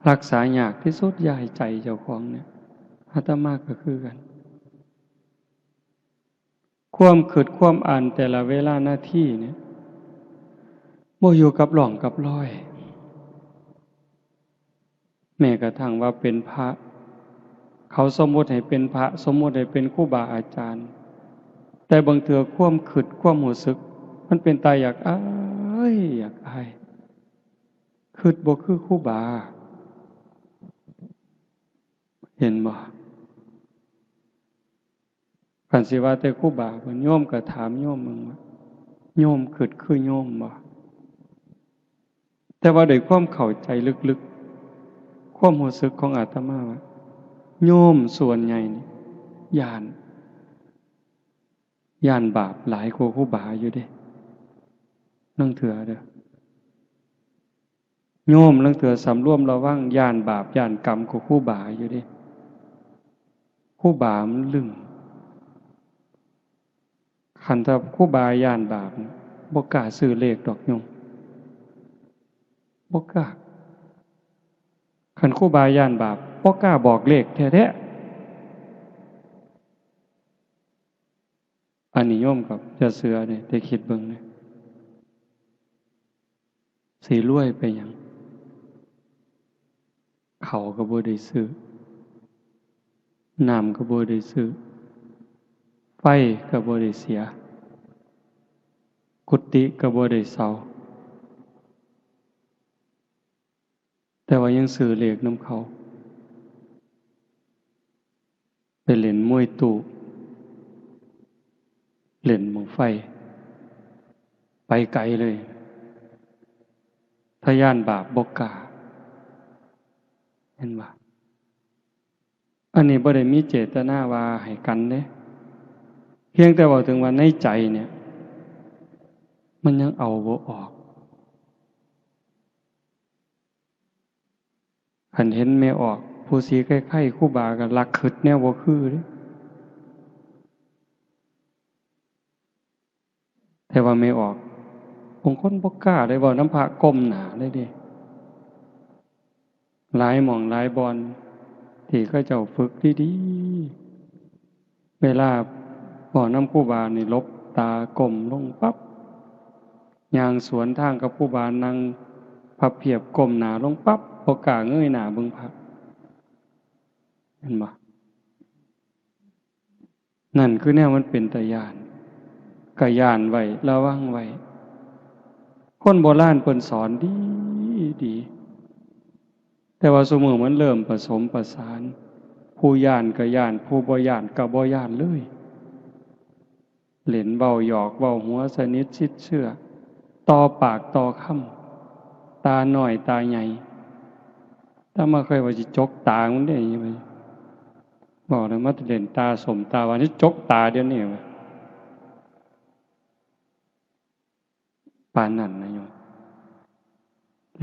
รักษายากที่สุด อย่าให้ใจเจ้าของเนี่ย อาตมาก็คือกัน ความคิดความอ่านแต่ละเวลานาทีเนี่ย บ่อยู่กับร่องกับรอย แม้กระทั่งว่าเป็นพระ เขาสมมุติให้เป็นพระ สมมุติให้เป็นครูบาอาจารย์ แต่บางเทื่อความคิดความรู้สึก มันเป็นตาอยากอายอยากอาย คิดบ่คือครูบา เห็นบ่ คันสิว่าแต่ครูบา โยมก็ถามโยมมึงว่า โยมคิดคือโยมบ่ แต่ว่าด้วยความเข้าใจลึกๆ ความรู้สึกของอาตมาว่า โยมส่วนใหญ่นี่ ย้าน ย้านบาปหลายกว่าครูบาอยู่เด้ ลางเทื่อเด้อ โยมลางเทื่อสำรวมระวัง ย้านบาปย้านกรรมกว่าครูบาอยู่เด้ ครูบามันลึง คันถ้าครูบาย้านบาป บ่กล้าซื้อเลขดอกโยม บ่กล้า คันครูบาย้านบาป บ่กล้าบอกเลขแท้ๆ อันนี้โยมก็อย่าเชื่อเด้ แต่คิดเบิ่งนะ สิรวยไปหยัง ข้าวก็บ่ได้ซื้อ น้ำก็บ่ได้ซื้อ ไฟก็บ่ได้เสีย กุฏิก็บ่ได้เช่า แต่ว่ายังซื้อเลขนำเขา ไปเล่นมวยตู้ เล่นบั้งไฟ ไปไกลเลย ถ้าย้านบาปบ่กล้า เห็นบ่ อันนี้บ่ได้มีเจตนาว่าให้กันเด้ เพียงแต่เว้าถึงว่าในใจเนี่ย มันยังเอาบ่ออก คันเห็นแม่ออก ผู้สีไข้ๆ ครูบาก็ลักคิดแนวบ่คือเด้ แต่ว่าแม่ออก บางคนบ่กล้าได้เว้านำพระก้มหน้าเลยเด้ หลายหม่องหลายบ่อน ที่เขาเจ้าฝึกดีๆ เวลาเว้านำครูบานี่หลบตาก้มลงปั๊บ ย่างสวนทางกับครูบานั่งพับเพียบก้มหน้าลงปั๊บ บ่กล้าเงยหน้าเบิ่งพระ เห็นบ่ นั่นคือแนวมันเป็นตาย้าน ก็ย้านไว้ ระวังไว้ คนโบราณเพิ่นสอนดีดี แต่ว่าซุมื้อมันเริ่มผสมผสาน ผู้ย้านก็ย้าน ผู้บ่ย้านก็บ่ย้านเลย เล่นเว้าหยอกเว้าหัวสนิทชิดเชื่อ ต่อปากต่อคำ ตาน้อยตาใหญ่ อาตมาเคยว่าสิจกตามันเด้ บอกเลยมาเล่นตาส้มตาหวาน สิจกตาเดี๋ยวนี้ ปานนั้นนะโยม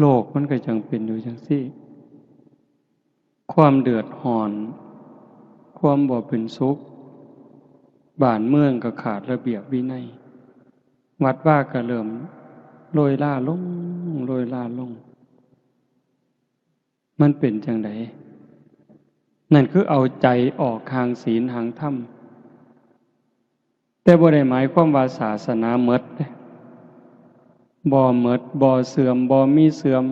โลกมันก็จั่งเป็นอยู่จั่งซี้ ความเดือดร้อน ความบ่เป็นสุข บ้านเมืองก็ขาดระเบียบวินัย วัดวาก็เริ่มโรยราลง โรยราลง มันเป็นจั่งใด นั่นคือเอาใจออกห่างศีลห่างธรรม แต่บ่ได้หมายความว่าศาสนาหมดเด้ บ่หมด บ่เสื่อม บ่มีเสื่อม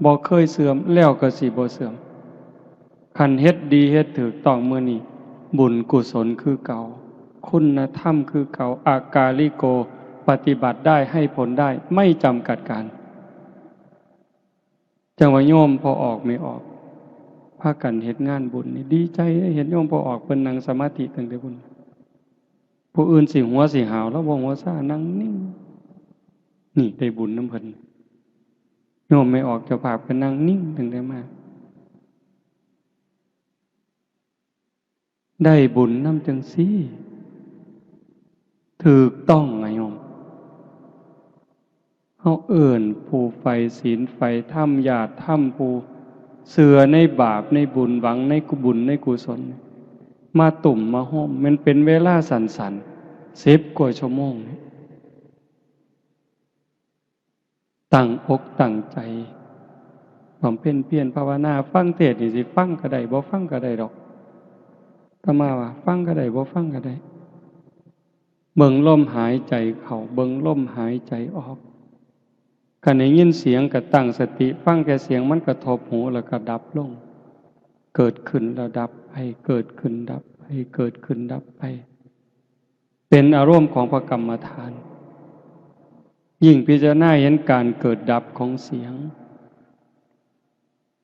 บ่เคยเสื่อม แล้วก็สิบ่เสื่อม คันเฮ็ดดีเฮ็ดถูกต้องมื้อนี้ บุญกุศลคือเก่า คุณธรรมคือเก่า อากาลิโก ปฏิบัติได้ ให้ผลได้ ไม่จำกัดกาล จั่งว่าโยมพ่อออกแม่ออก พากันเฮ็ดงานบุญนี่ ดีใจเด้ เห็นโยมพ่อออกเพิ่นนั่งสมาธิตั้งแต่พุ้น ผู้อื่นสิหัวสิหาว ลาวบ่หัวซ่า นั่งนิ่ง นี่ได้บุญนำเพิ่น โยมแม่ออกเจ้าภาพก็นั่งนิ่งตั้งแต่มา ได้บุญนำจั่งซี้ ถูกต้องอะโยม เฮาเอิ้นผู้ใฝ่ศีลใฝ่ธรรม ญาติธรรม ผู้เชื่อในบาปในบุญ หวังในกุบุญในกุศล มาตุ้มมาโฮม มันเป็นเวลาสั้นๆ สิบกว่าชั่วโมงนี่ ตั้งอกตั้งใจ บำเพ็ญเพียรภาวนา ฟังเทศน์นี่สิฟังก็ได้ บ่ฟังก็ได้ดอก อาตมาว่าฟังก็ได้ บ่ฟังก็ได้ เบิ่งลมหายใจเข้า เบิ่งลมหายใจออก คันได้ยินเสียงก็ตั้งสติ ฟังแค่เสียงมันกระทบหูแล้วก็ดับลง เกิดขึ้นแล้วดับไป เกิดขึ้นดับไป เกิดขึ้นดับไป เป็นอารมณ์ของพระกรรมฐาน ยิ่งพิจารณาเห็นการเกิดดับของเสียง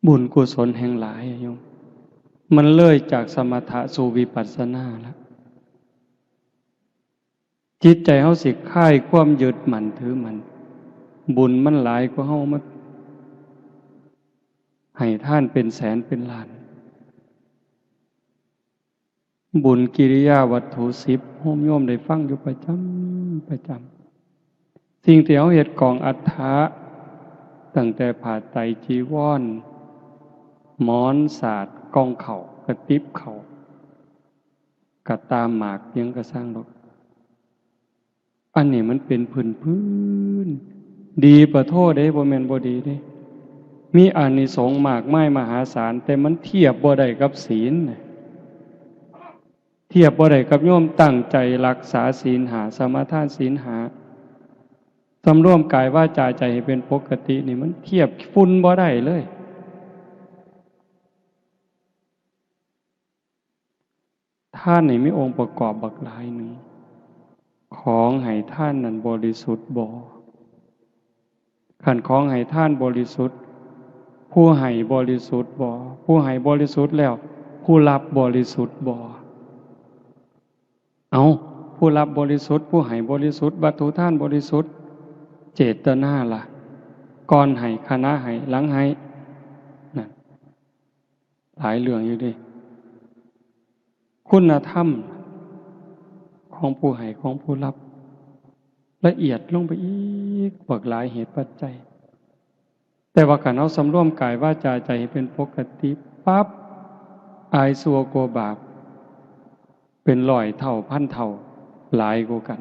บุญกุศลแห่งหลายอะโยม มันเลยจากสมถะสู่วิปัสสนาแล้ว จิตใจเฮาสิคลายความยึดมั่นถือมั่น บุญมันหลายกว่าเฮามาให้ทานเป็นแสนเป็นล้าน บุญกิริยาวัตถุสิบ โยมได้ฟังอยู่ประจำ ประจำ สิ่งที่เฮาเฮ็ดกองอัฐะ ตั้งแต่ผ้าไตรจีวร หมอนสาด กองข้าว กระติบข้าว กระตาหมาก หยังก็ซ่างดอก อันนี้มันเป็นพื้นๆ ดีปะโทเด้ บ่แม่นบ่ดีเด้ มีอานิสงส์มากมายมหาศาล แต่มันเทียบบ่ได้กับศีลนะ เทียบบ่ได้กับโยมตั้งใจรักษาศีลห้า สมาทานศีลห้า สำรวมกายวาจาใจให้เป็นปกตินี่ มันเทียบฝุ่นบ่ได้เลย ทานนี่มีองค์ประกอบบักหลายหนึ่ง ของให้ทานนั้นบริสุทธิ์บ่ คันของให้ทานบริสุทธิ์ ผู้ให้บริสุทธิ์บ่ ผู้ให้บริสุทธิ์แล้ว ผู้รับบริสุทธิ์บ่ เอา ผู้รับบริสุทธิ์ ผู้ให้บริสุทธิ์ วัตถุทานบริสุทธิ์ เจตนาล่ะ ก่อนให้ ขณะให้ หลังให้ นั่น หลายเรื่องอยู่เด้ คุณธรรมของผู้ให้ ของผู้รับ ละเอียดลงไปอีก บักหลายเหตุปัจจัย แต่ว่าคันเฮาสำรวมกายวาจาใจให้เป็นปกติปั๊บ อายชั่วกลัวบาป เป็นร้อยเท่าพันเท่า หลายกว่ากัน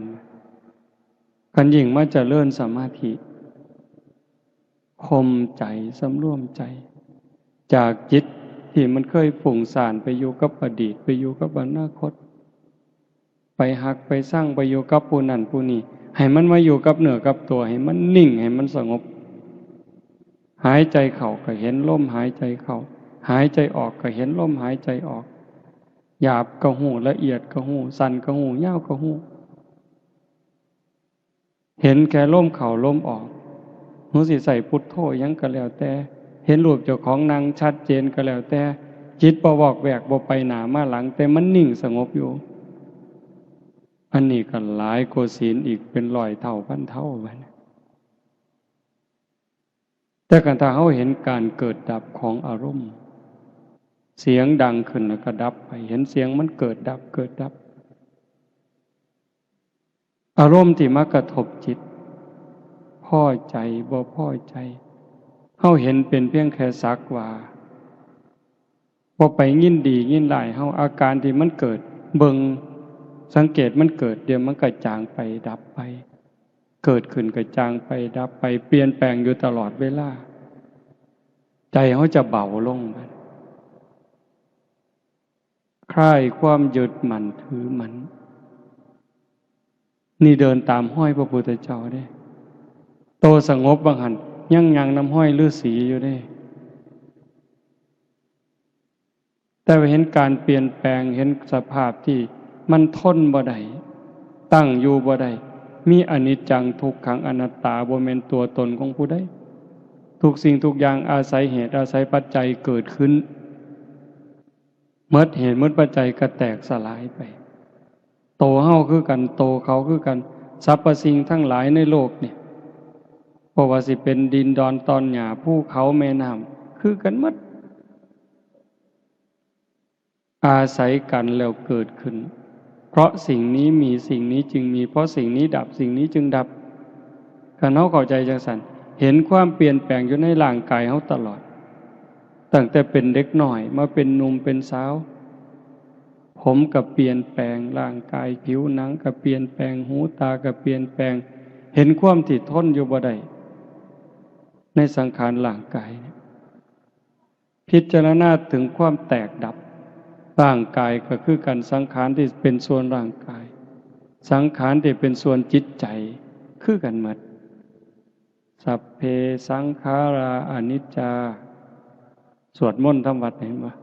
คันยิ่งมาเจริญสมาธิ ข่มใจ สำรวมใจ จากจิตที่มันเคยฟุ้งซ่านไปอยู่กับอดีต ไปอยู่กับอนาคต ไปฮักไปซัง ไปอยู่กับผู้นั้นผู้นี้ ให้มันมาอยู่กับเนื้อกับตัว ให้มันนิ่ง ให้มันสงบ หายใจเข้าก็เห็นลมหายใจเข้า หายใจออกก็เห็นลมหายใจออก หยาบก็ฮู้ ละเอียดก็ฮู้ สั้นก็ฮู้ ยาวก็ฮู้ เห็นแค่ลมเข้าลมออก ฮู้สิใส่พุทโธหยังก็แล้วแต่ เห็นรูปเจ้าของนั่งชัดเจนก็แล้วแต่ จิตบ่วอกแวก บ่ไปหน้ามาหลัง แต่มันนิ่งสงบอยู่ อันนี้ก็หลายกว่าศีลอีกเป็นร้อยเท่าพันเท่าบัดนี้ แต่คันถ้าเฮาเห็นการเกิดดับของอารมณ์ เสียงดังขึ้นแล้วก็ดับไป เห็นเสียงมันเกิดดับ เกิดดับ อารมณ์ที่มากระทบจิต พอใจ บ่พอใจ เฮาเห็นเป็นเพียงแค่สักว่า บ่ไปยินดียินร้าย เฮา อาการที่มันเกิด เบิ่ง สังเกตมันเกิด เดี๋ยวมันก็จางไป ดับไป เกิดขึ้นก็จางไป ดับไป เปลี่ยนแปลงอยู่ตลอดเวลา ใจเฮาจะเบาลง คลายความยึดมั่นถือมั่น นี่เดินตามฮอยพระพุทธเจ้าเด้ โตสงบบ่าหั่น ยังย่างนำฮอยฤๅษีอยู่เด้ แต่ว่าเห็นการเปลี่ยนแปลง เห็นสภาพที่มันทนบ่ได้ ตั้งอยู่บ่ได้ มีอนิจจัง ทุกขัง อนัตตา บ่แม่นตัวตนของผู้ใด ทุกสิ่งทุกอย่างอาศัยเหตุอาศัยปัจจัยเกิดขึ้น หมดเหตุหมดปัจจัยก็แตกสลายไป โตเฮาคือกัน โตเขาคือกัน สรรพสิ่งทั้งหลายในโลกนี่ บ่ว่าสิเป็นดินดอนตอนหญ้า ภูเขาแม่น้ำ คือกันหมด อาศัยกันแล้วเกิดขึ้น เพราะสิ่งนี้มี สิ่งนี้จึงมี เพราะสิ่งนี้ดับ สิ่งนี้จึงดับ คันเฮาเข้าใจจังซั่น เห็นความเปลี่ยนแปลงอยู่ในร่างกายเฮาตลอด ตั้งแต่เป็นเด็กน้อยมาเป็นหนุ่มเป็นสาว ผมก็เปลี่ยนแปลง ร่างกายผิวหนังก็เปลี่ยนแปลง หูตาก็เปลี่ยนแปลง เห็นความที่ทนอยู่บ่ได้ ในสังขารร่างกายเนี่ย พิจารณาถึงความแตกดับ ร่างกายก็คือกัน สังขารที่เป็นส่วนร่างกาย สังขารที่เป็นส่วนจิตใจ คือกันหมด สัพเพสังขาราอนิจจา สวดมนต์ทำวัดเห็นปะ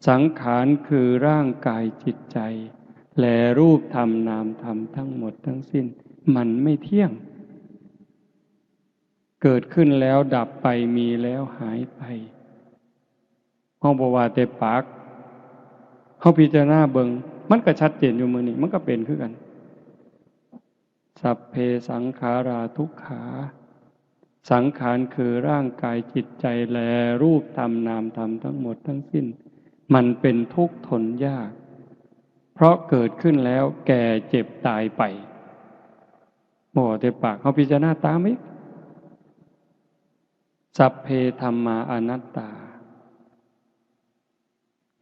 สังขารคือร่างกายจิตใจ และรูปธรรมนามธรรมทั้งหมดทั้งสิ้น มันไม่เที่ยง เกิดขึ้นแล้วดับไป มีแล้วหายไป เฮาบ่ว่าแต่ปาก เฮาพิจารณาเบิ่ง มันก็ชัดเจนอยู่มื้อนี้ มันก็เป็นคือกัน สัพเพสังขาราทุกขา สังขารคือร่างกายจิตใจ และรูปธรรมนามธรรมทั้งหมดทั้งสิ้น มันเป็นทุกข์ทนยาก เพราะเกิดขึ้นแล้วแก่เจ็บตายไป บ่แต่ปาก เฮาพิจารณาตามอีก สัพเพธัมมาอนัตตา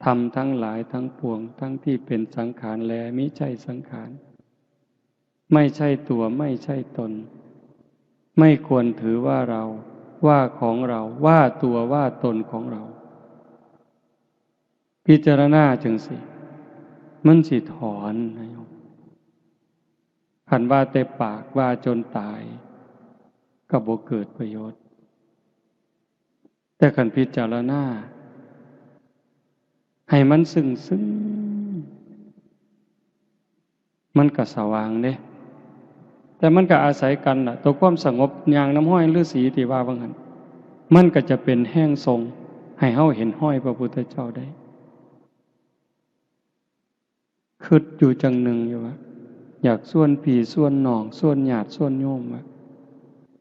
ธรรมทั้งหลายทั้งปวง ทั้งที่เป็นสังขารและมิใช่สังขาร ไม่ใช่ตัว ไม่ใช่ตน ไม่ควรถือว่าเรา ว่าของเรา ว่าตัวว่าตนของเรา พิจารณาจั่งซี้ มันสิถอนนะโยม คันว่าแต่ปากว่าจนตาย ก็บ่เกิดประโยชน์ แต่คันพิจารณา ให้มันซึ้งๆ มันก็สว่างเด้ แต่มันก็อาศัยกันล่ะ ตัวความสงบย่างนำฮอยฤาษีที่ว่าว่าหั่น มันก็จะเป็นแฮงส่งให้เฮาเห็นฮอยพระพุทธเจ้าได้ คิดอยู่จั่งหนึ่งอยู่ว่า อยากชวนพี่ชวนน้อง ชวนญาติชวนโยมว่า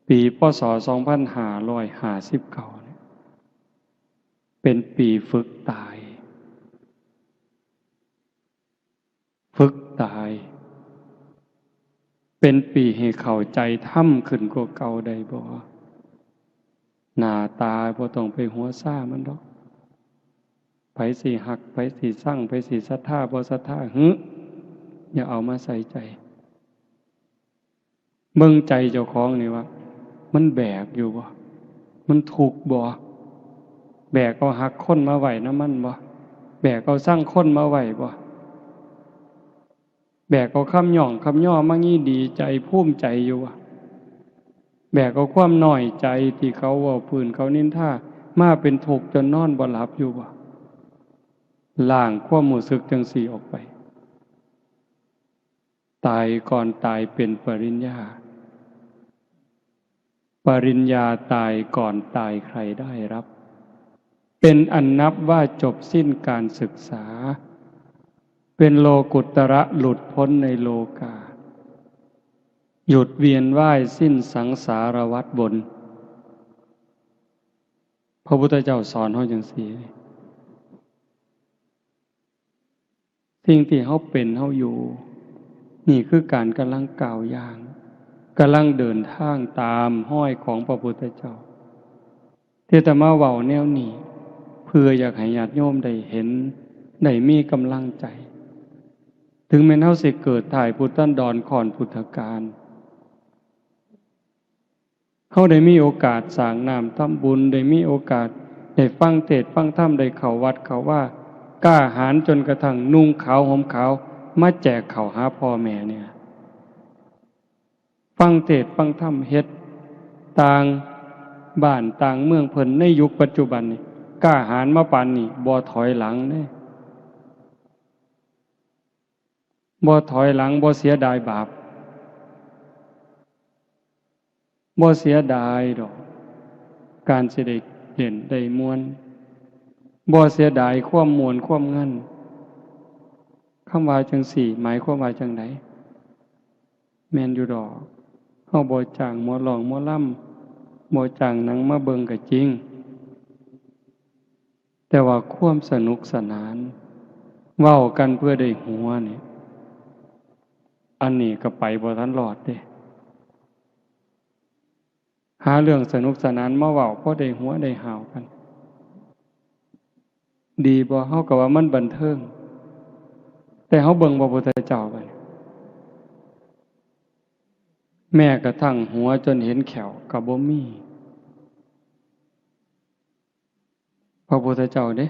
ปี พ.ศ. สองพันห้าร้อยห้าสิบเก้าเนี่ย เป็นปีฝึกตาย ฝึกตาย เป็นปีให้เข้าใจธรรมขึ้นกว่าเก่าได้บ่ หน้าตาบ่ต้องไปหัวซ่ามันดอก ไผสิฮัก ไผสิซัง ไผสิศรัทธาบ่ศรัทธา หึ อย่าเอามาใส่ใจ เบิ่งใจเจ้าของนี่ว่า มันแบกอยู่บ่ มันทุกข์บ่ แบกเอาฮักคนมาไว้นำมันบ่ แบกเอาซังคนมาไว้บ่ แบกเอาคำย่องคำย่อมางี้ดีใจภูมิใจอยู่บ่ แบกเอาความน้อยใจที่เขาเว้าพื้นเขานินทามาเป็นทุกข์จนนอนบ่หลับอยู่บ่ ล้างความรู้สึกจั่งซี้ออกไป ตายก่อนตายเป็นปริญญา ปริญญาตายก่อนตายใครได้รับ เป็นอันนับว่าจบสิ้นการศึกษา เป็นโลกุตระหลุดพ้นในโลกา หยุดเวียนว่ายสิ้นสังสารวัฏวน พระพุทธเจ้าสอนเฮาจั่งซี้ สิ่งที่เฮาเป็นเฮาอยู่ นี่คือการกำลังก้าวย่าง กำลังเดินทางตามฮอยของพระพุทธเจ้า ที่อาตมาเว้าแนวนี้ เพื่ออยากให้ญาติโยมได้เห็น ได้มีกำลังใจ ถึงแม้นเฮาสิเกิดท้ายพุทธันดรก่อนพุทธกาล เฮาได้มีโอกาสสร้างน้ำทำบุญ ได้มีโอกาสได้ฟังเทศน์ฟังธรรม ได้เข้าวัดเข้าวา กล้าหาญจนกระทั่งนุ่งขาวห่มขาว มาแจกข้าวหาพ่อแม่เนี่ย ฟังเทศน์ฟังธรรม เฮ็ดต่างบ้านต่างเมืองเพิ่นในยุคปัจจุบันนี่ กล้าหาญมาปานนี้ บ่ถอยหลังเด้ บ่ถอยหลัง บ่เสียดายบาป บ่เสียดายดอก การสิได้เล่นได้ม่วน บ่เสียดายความม่วนความงัน คำว่าจั่งซี้ หมายความว่าจั่งใด แม่นอยู่ดอก เฮาบ่จ้างหมอร้องหมอลำ บ่จ้างหนังมาเบิ่งก็จริง แต่ว่าความสนุกสนาน เว้ากันเพื่อได้หัวนี่ อันนี้ก็ไปบ่ทันรอดเด้ หาเรื่องสนุกสนานมาเว้า พอได้หัวได้หาวกัน ดีบ่ เฮาก็ว่ามันบันเทิง แต่เฮาเบิ่งพระพุทธเจ้าบัดนี้ แม้กระทั่งหัวจนเห็นแข้วก็บ่มี พระพุทธเจ้าเด้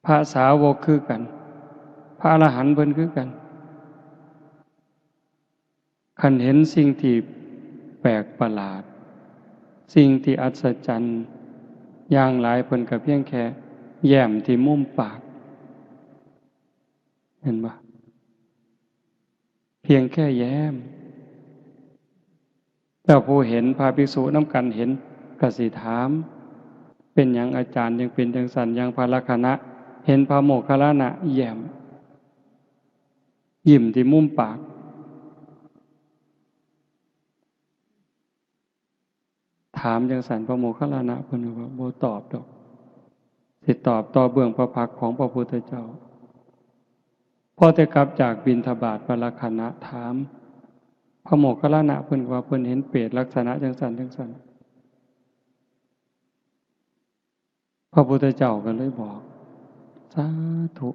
พระสาวกคือกัน พระอรหันต์เพิ่นคือกัน คันเห็นสิ่งที่แปลกประหลาด สิ่งที่อัศจรรย์อย่างหลาย เพิ่นก็เพียงแค่แย้มที่มุมปาก เห็นบ่ เพียงแค่แย้ม แต่ผู้เห็น พระภิกษุนำกันเห็น ก็สิถาม เป็นหยังอาจารย์ยังเป็นจั่งซั้น อย่างพระลักขณะ เห็นพระโมคคัลลานะแย้ม ยิ้มที่มุมปาก ถามจั่งซั้น พระโมคคัลลานะเพิ่นว่าบ่ตอบดอก สิตอบต่อเบื้องพระพักตร์ของพระพุทธเจ้า พอแต่กลับจากบิณฑบาต พระลักขณะถาม พระโมคคัลลานะเพิ่นว่าเพิ่นเห็นเปรตลักษณะจั่งซั้นจั่งซั้น พระพุทธเจ้าก็เลยบอก สาธุ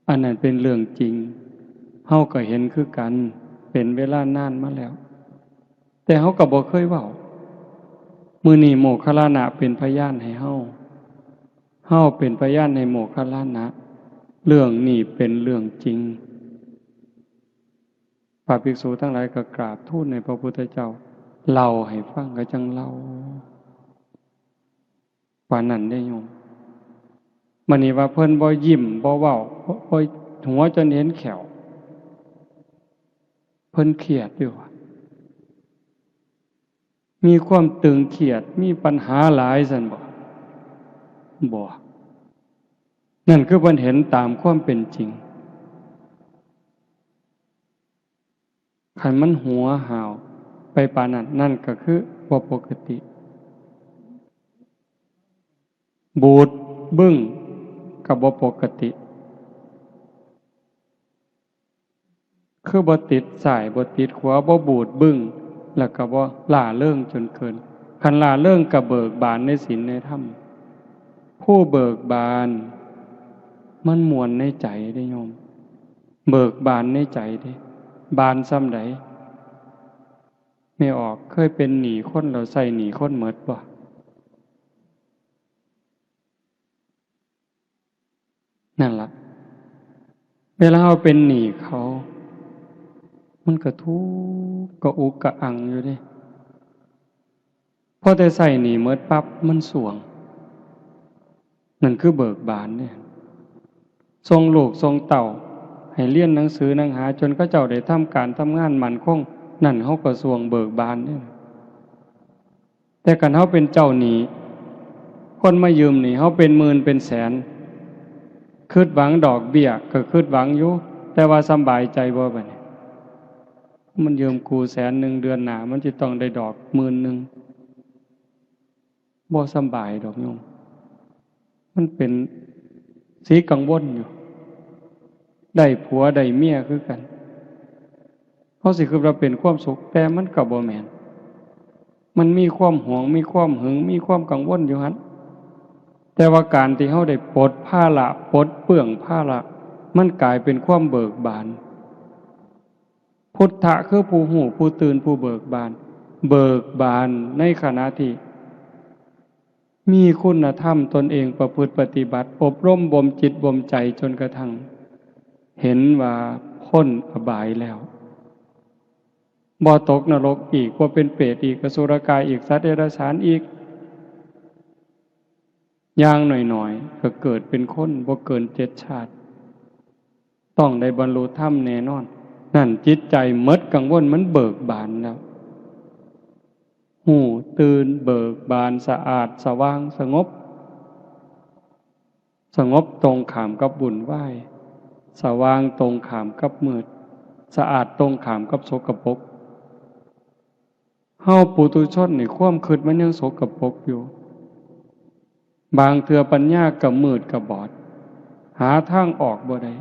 อันนั้นเป็นเรื่องจริง เฮาก็เห็นคือกัน เป็นเวลานานมาแล้ว แต่เฮาก็บ่เคยเว้า มื้อนี้โมคคัลลานะเป็นพยานให้เฮา เฮาเป็นพยานให้โมคคัลลานะ เรื่องนี้เป็นเรื่องจริง พระภิกษุทั้งหลายก็กราบทูลให้พระพุทธเจ้าเล่าให้ฟัง ก็จั่งเล่า ปานนั้นเด้โยม บัดนี้ว่าเพิ่นบ่ยิ้มบ่เว้า บ่ บ่หัวจนเห็นแข้ว เพิ่นเครียดอยู่ว่า มีความตึงเครียด มีปัญหาหลายซั่นบ่ บ่ นั่นคือเพิ่นเห็นตามความเป็นจริง คันมันหัวห้าวไปปานนั้น นั่นก็คือบ่ปกติ บูดบึ้งก็บ่ปกติ คือบ่ติดซ้ายบ่ติดขวา บ่บูดบึ้ง แล้วก็บ่หล้าเริงจนเกิน คันหล้าเริงก็เบิกบานในศีลในธรรม ผู้เบิกบาน มันม่วนในใจเด้โยม เบิกบานในใจเด้ บานส่ำใด แม่ออก เคยเป็นหนี้คนแล้วใช้หนี้คนหมดบ่ นั่นล่ะ เวลาเฮาเป็นหนี้เขา มันก็ทุกข์กระอุกกระอังอยู่เด้ พอแต่ใช้หนี้หมดปั๊บ มันสรวง นั่นคือเบิกบานเด้ ส่งลูกส่งเต้าให้เรียนหนังสือหนังหา จนเขาเจ้าได้ทำการทำงานมั่นคง นั่นเฮาก็สรวงเบิกบานเด้ แต่คันเฮาเป็นเจ้าหนี้ คนมายืมหนี้เฮาเป็นหมื่นเป็นแสน คิดหวังดอกเบี้ยก็คิดหวังอยู่ แต่ว่าสำบายใจบ่บัดนี้ มันยืมกูแสนหนึ่ง เดือนหน้ามันสิต้องได้ดอกหมื่นหนึ่ง บ่สำบายดอกโยม มันเป็นสีกังวลอยู่ ได้ผัวได้เมียคือกัน เฮาสิคิดว่าเป็นความสุข แต่มันก็บ่แม่น มันมีความหวง มีความหึง มีความกังวลอยู่หั่น แต่ว่าการที่เฮาได้ปลดภาระ ปลดเปลื้องภาระ มันกลายเป็นความเบิกบาน พุทธะคือผู้ฮู้ ผู้ตื่น ผู้เบิกบาน เบิกบานในขณะที่มีคุณธรรมตนเองประพฤติปฏิบัติ อบรมบ่มจิตบ่มใจจนกระทั่ง เห็นว่าพ้นอบายแล้ว บ่ตกนรกอีก บ่เป็นเปรตอีก อสุรกายอีก สัตว์เดรัจฉานอีก อย่างน้อยๆ ก็เกิดเป็นคน บ่เกินเจ็ดชาติ ต้องได้บรรลุธรรมแน่นอน นั่นจิตใจหมดกังวล มันเบิกบานแล้ว ฮู้ตื่น เบิกบาน สะอาด สว่าง สงบ สงบตรงข้ามกับวุ่นวาย สว่างตรงข้ามกับมืด สะอาดตรงข้ามกับสกปรก เฮาปุถุชนนี่ความคิดมันยังสกปรกอยู่ บางเทื่อปัญญาก็มืดก็บอด หาทางออกบ่ได้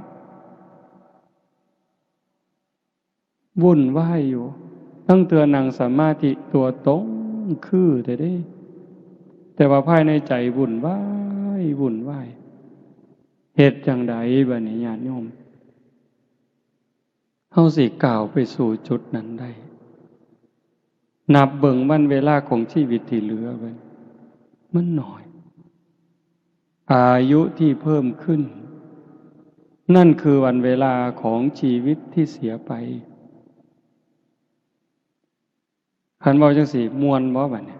วุ่นวายอยู่ ลางเทื่อนั่งสมาธิตัวตรงคือแท้เด้ แต่ว่าภายในใจวุ่นวาย วุ่นวาย เฮ็ดจั่งใดบัดนี้ญาติโยม เฮาสิก้าวไปสู่จุดนั้นได้ นับเบิ่งวันเวลาของชีวิตที่เหลือไว้ มันน้อย อายุที่เพิ่มขึ้น นั่นคือวันเวลาของชีวิตที่เสียไป คันเว้าจั่งซี้ ม่วนบ่บัดนี้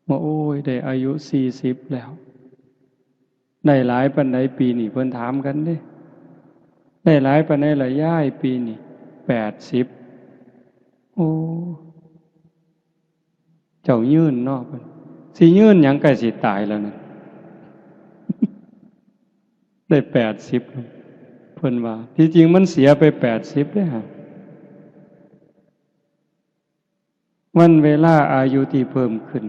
ว่า โอ้ย ได้อายุสี่สิบแล้ว ได้หลายปานใดปีนี้ เพิ่นถามกันเด้ ได้หลายปานใดล่ะยาย ปีนี้ แปดสิบ โอ้ เจ้ายืนเนาะ เพิ่น สิยืนหยัง ใกล้สิตายแล้วนั่น ได้แปดสิบ เพิ่นว่า ที่จริงมันเสียไปแปดสิบเด้ฮะ วันเวลาอายุที่เพิ่มขึ้น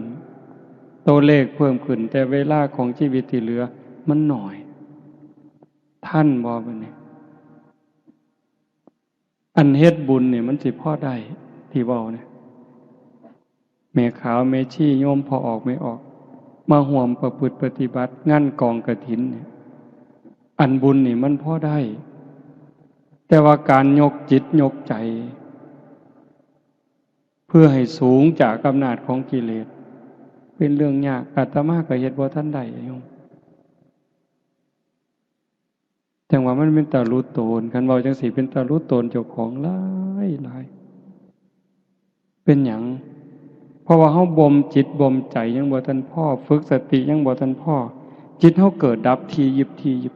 ตัวเลขเพิ่มขึ้น แต่เวลาของชีวิตที่เหลือมันน้อย ทันบ่บัดนี้ อันเฮ็ดบุญนี่มันสิพอได้ ที่เว้าเนี่ย แม่ขาวแม่ชีโยมพ่อออกแม่ออก มาร่วมประพฤติปฏิบัติงานกองกฐินเนี่ย อันบุญนี่มันพอได้ แต่ว่าการยกจิตยกใจ เพื่อให้สูงจากอำนาจของกิเลส เป็นเรื่องยาก อาตมาก็เฮ็ดบ่ทันได้โยม จั่งว่ามันเป็นตาหลุดโตน คันเว้าจั่งซี้เป็นตาหลุดโตนเจ้าของหลายหลาย เป็นหยัง เพราะว่าเฮาบ่มจิตบ่มใจยังบ่ทันพอ ฝึกสติยังบ่ทันพอ จิตเฮาเกิดดับถี่ยิบถี่ยิบ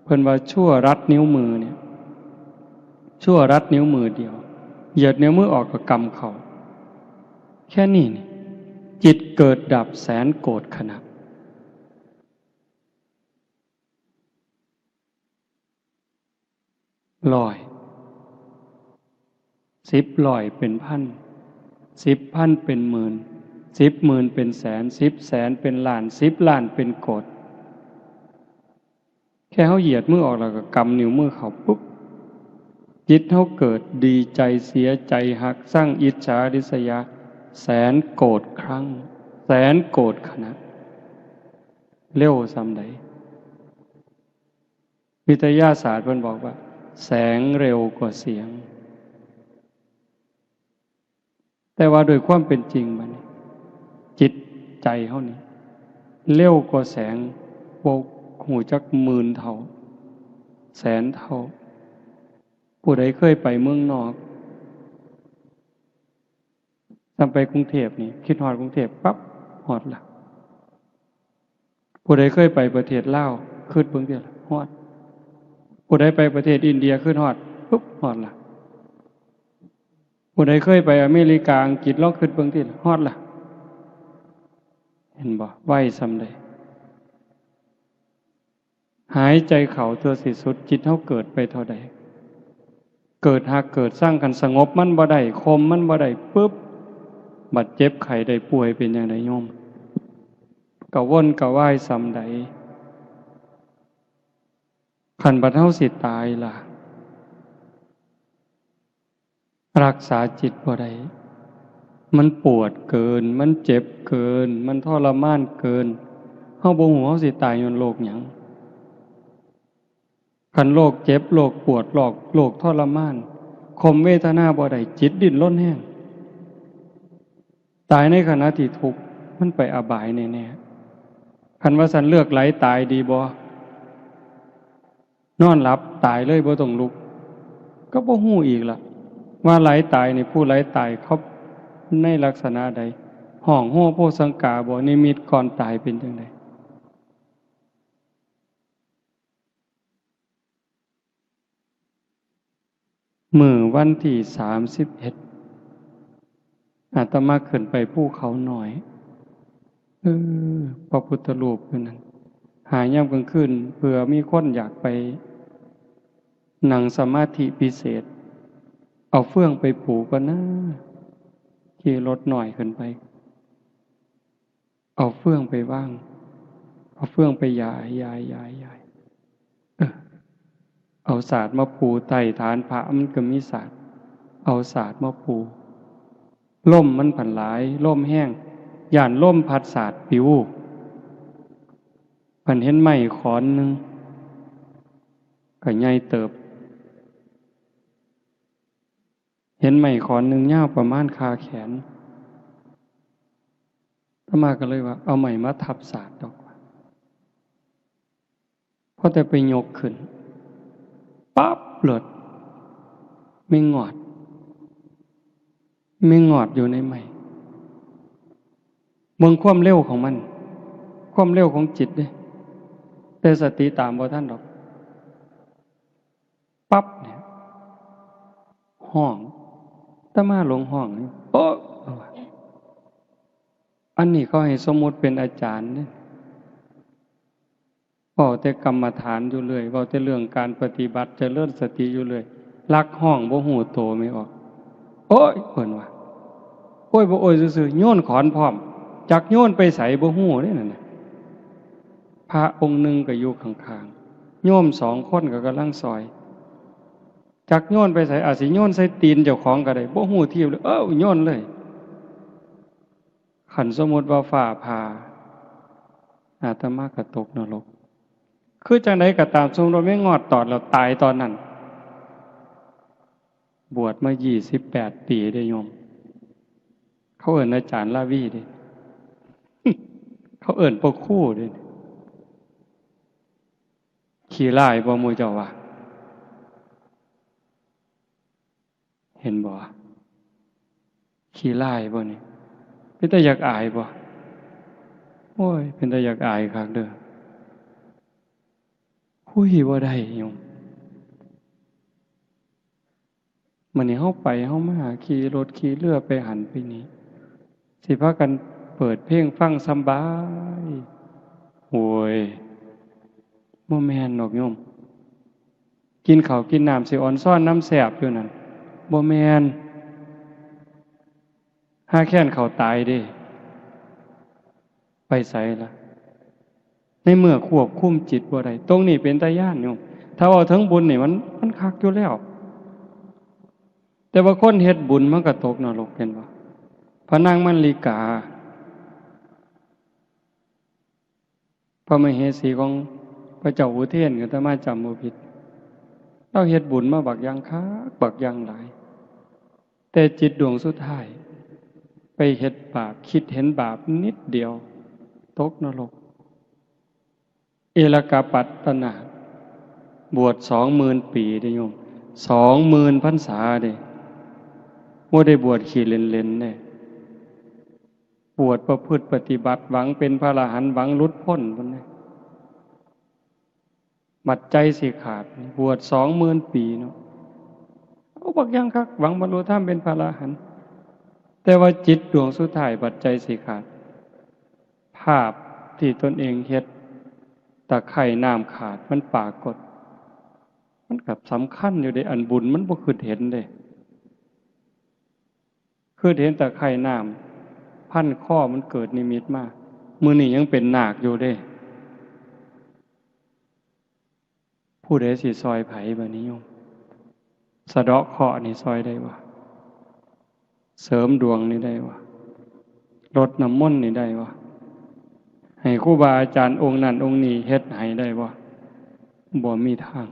เพิ่นว่าชั่วรัดนิ้วมือเนี่ย ชั่วรัดนิ้วมือเดียว เหยียดนิ้วมือออกก็กำเข้า แค่นี้นี่ จิตเกิดดับแสนโกฏขณะ ร้อย สิบร้อยเป็นพัน สิบพันเป็นหมื่น สิบหมื่นเป็นแสน สิบแสนเป็นล้าน สิบล้านเป็นโกฏ แค่เฮาเหยียดมือออกแล้วก็กำนิ้วมือเข้าปุ๊บ จิตเฮาเกิดดีใจ เสียใจ ฮัก ซัง อิจฉา ริษยา แสนโกฏครั้ง แสนโกฏขณะ เร็วส่ำใด วิทยาศาสตร์เพิ่นบอกว่า แสงเร็วกว่าเสียง แต่ว่าโดยความเป็นจริงบัดนี้ จิตใจเฮานี่ เร็วกว่าแสง บ่ฮู้จักหมื่นเท่า แสนเท่า ผู้ใดเคยไปเมืองนอก ส่ำไปกรุงเทพฯนี่ คิดฮอดกรุงเทพฯปั๊บ ฮอดละ ผู้ใดเคยไปประเทศลาว คิดเบิ่งติล่ะ ฮอด ผู้ใดไปประเทศอินเดีย คิดฮอด ปุ๊บ ฮอดละ ผู้ใดเคยไปอเมริกา อังกฤษ ลองคิดเบิ่งติล่ะ ฮอดละ เห็นบ่ ไวส่ำใด หายใจเข้าเทื่อสิสุด จิตเฮาเกิดไปเท่าใด เกิดฮักเกิดซัง คันสงบมันบ่ได้ ข่มมันบ่ได้ปุ๊บ บัดเจ็บไข้ได้ป่วยเป็นจั่งใดโยม กระวนกระวายส่ำใด คันบัดเฮาสิตายล่ะ รักษาจิตบ่ได้ มันปวดเกิน มันเจ็บเกิน มันทรมานเกิน เฮาบ่ฮู้เฮาสิตายย้อนโรคหยัง คันโรคเจ็บ โรคปวด โรค โรคทรมาน ข่มเวทนาบ่ได้ จิตดิ้นรนแฮง ตายในขณะที่ทุกข์ มันไปอบายแน่ๆ คันว่าซั้นเลือกไหลตายดีบ่ นอนหลับตายเลยบ่ต้องลุก ก็บ่ฮู้อีกล่ะ ว่าไหลตายนี่ ผู้ไหลตายเขาในลักษณะใด ฮ้องโฮโพสังกาบ่ นิมิตก่อนตายเป็นจั่งใด มื้อวันที่สามสิบเอ็ด อาตมาขึ้นไปภูเขาน้อย เออ พระพุทธรูปอยู่นั่น หายามกลางคืน เผื่อมีคนอยากไปนั่งสมาธิพิเศษ เอาเฟืองไปปูก่อนนะ ขี่รถน้อยขึ้นไป เอาเฟืองไปวาง เอาเฟืองไปหยาย หยาย หยาย หยาย เออ เอาสาดมาปูใต้ฐานพระ มันก็มีสาด เอาสาดมาปู ลมมันผันหลาย ลมแฮง ย้านลมพัดสาดปิว ผันเห็นไม้ขอนหนึ่ง ก็ใหญ่เติบ เห็นไม้ขอนหนึ่งยาวประมาณคาแขน อาตมาก็เลยว่า เอาไม้มาทับสาดดอก พอแต่ไปยกขึ้น ปั๊บ โลด แมงงอด แมงงอดอยู่ในไม้ เบิ่งความเร็วของมัน ความเร็วของจิตเด้ แต่สติตามบ่ทันดอก ปั๊บเนี่ย ฮ้อง อาตมาหลงฮ้องอยู่ โอ๊ะ อันนี้เขาให้สมมุติเป็นอาจารย์เด้ เว้าแต่กรรมฐานอยู่เรื่อย เว้าแต่เรื่องการปฏิบัติเจริญสติอยู่เรื่อย ลักฮ้องบ่ฮู้โตแม่ออก โอ๊ย เพิ่นว่า โอ๊ย บ่โอ๊ยซื่อๆ โยนขอนพร้อม จักโยนไปไสบ่ฮู้เด้นั่นน่ะ พระองค์หนึ่งก็อยู่ข้างๆ โยมสองคนก็กำลังซอย จักโยนไปไส อาจสิโยนใส่ตีนเจ้าของก็ได้ บ่ฮู้ทีเลย เอ้า โยนเลย คันสมมุติว่าฟ้าผ่า อาตมาก็ตกนรก คือจั่งใดก็ตาม สมมุติว่าแมงงอดตอดแล้วตายตอนนั้น บวชมายี่สิบแปดปีเด้โยม เขาเอิ้นอาจารย์ลาวีเด้ เขาเอิ้นพ่อครูเด้ ขี้ร้ายบ่หมู่เจ้าว่า เห็นบ่ ขี้ร้ายบ่นี่ เป็นตาอยากอายบ่ โอ้ย เป็นตาอยากอายคักเด้อ คุยบ่ได้โยม มื้อนี้เฮาไปเฮามา ขี่รถขี่เรือไปหั้นไปนี่ สิพากันเปิดเพลงฟังสำบาย โอ้ย บ่แม่นดอกโยม กินข้าวกินน้ำสิออนซอนนำแซ่บอยู่นั่น บ่แม่น ห่าแค้นข้าวตายเด้ ไปไสล่ะ ในเมื่อควบคุมจิตบ่ได้ ตรงนี้เป็นตาย้านโยม ถ้าเว้าถึงบุญนี่มัน มันคักอยู่แล้ว แต่ว่าคนเฮ็ดบุญมันก็ตกนรก เห็นบ่ พระนางมัลลิกา พระมเหสีของพระเจ้าอุเทน อาตมาจำบ่ผิด ลาวเฮ็ดบุญมาบักอย่างคัก บักอย่างหลาย แต่จิตดวงสุดท้าย ไปเฮ็ดบาป คิดเห็นบาปนิดเดียว ตกนรก เอลกปัตตนาถ บวชสองหมื่นปีเด้โยม สองหมื่นพรรษาเด้ บ่ได้บวชขี้เล่นๆเด้ บวชประพฤติปฏิบัติ หวังเป็นพระอรหันต์ หวังหลุดพ้นพุ้นเด้ บัดใจสิขาด บวชสองหมื่นปีเนาะ เอาบักอย่างคัก หวังบรรลุธรรมเป็นพระอรหันต์ แต่ว่าจิตดวงสุดท้ายบัดใจสิขาด ภาพที่ตนเองเฮ็ด ตะไคร่น้ำขาดมันปรากฏ มันก็สำคัญอยู่เด้ อันบุญมันบ่คิดเห็นเด้ คิดเห็นตะไคร่น้ำพันคอมันเกิดนิมิตมา มื้อนี้ยังเป็นนาคอยู่เด้ ผู้ใดสิซอยไผบัดนี้โยม สะเดาะเคราะห์นี่ซอยได้บ่ เสริมดวงนี่ได้บ่ รดน้ำมนต์นี่ได้บ่ ให้ครูบาอาจารย์องค์นั้นองค์นี้เฮ็ดให้ได้บ่ บ่มีทาง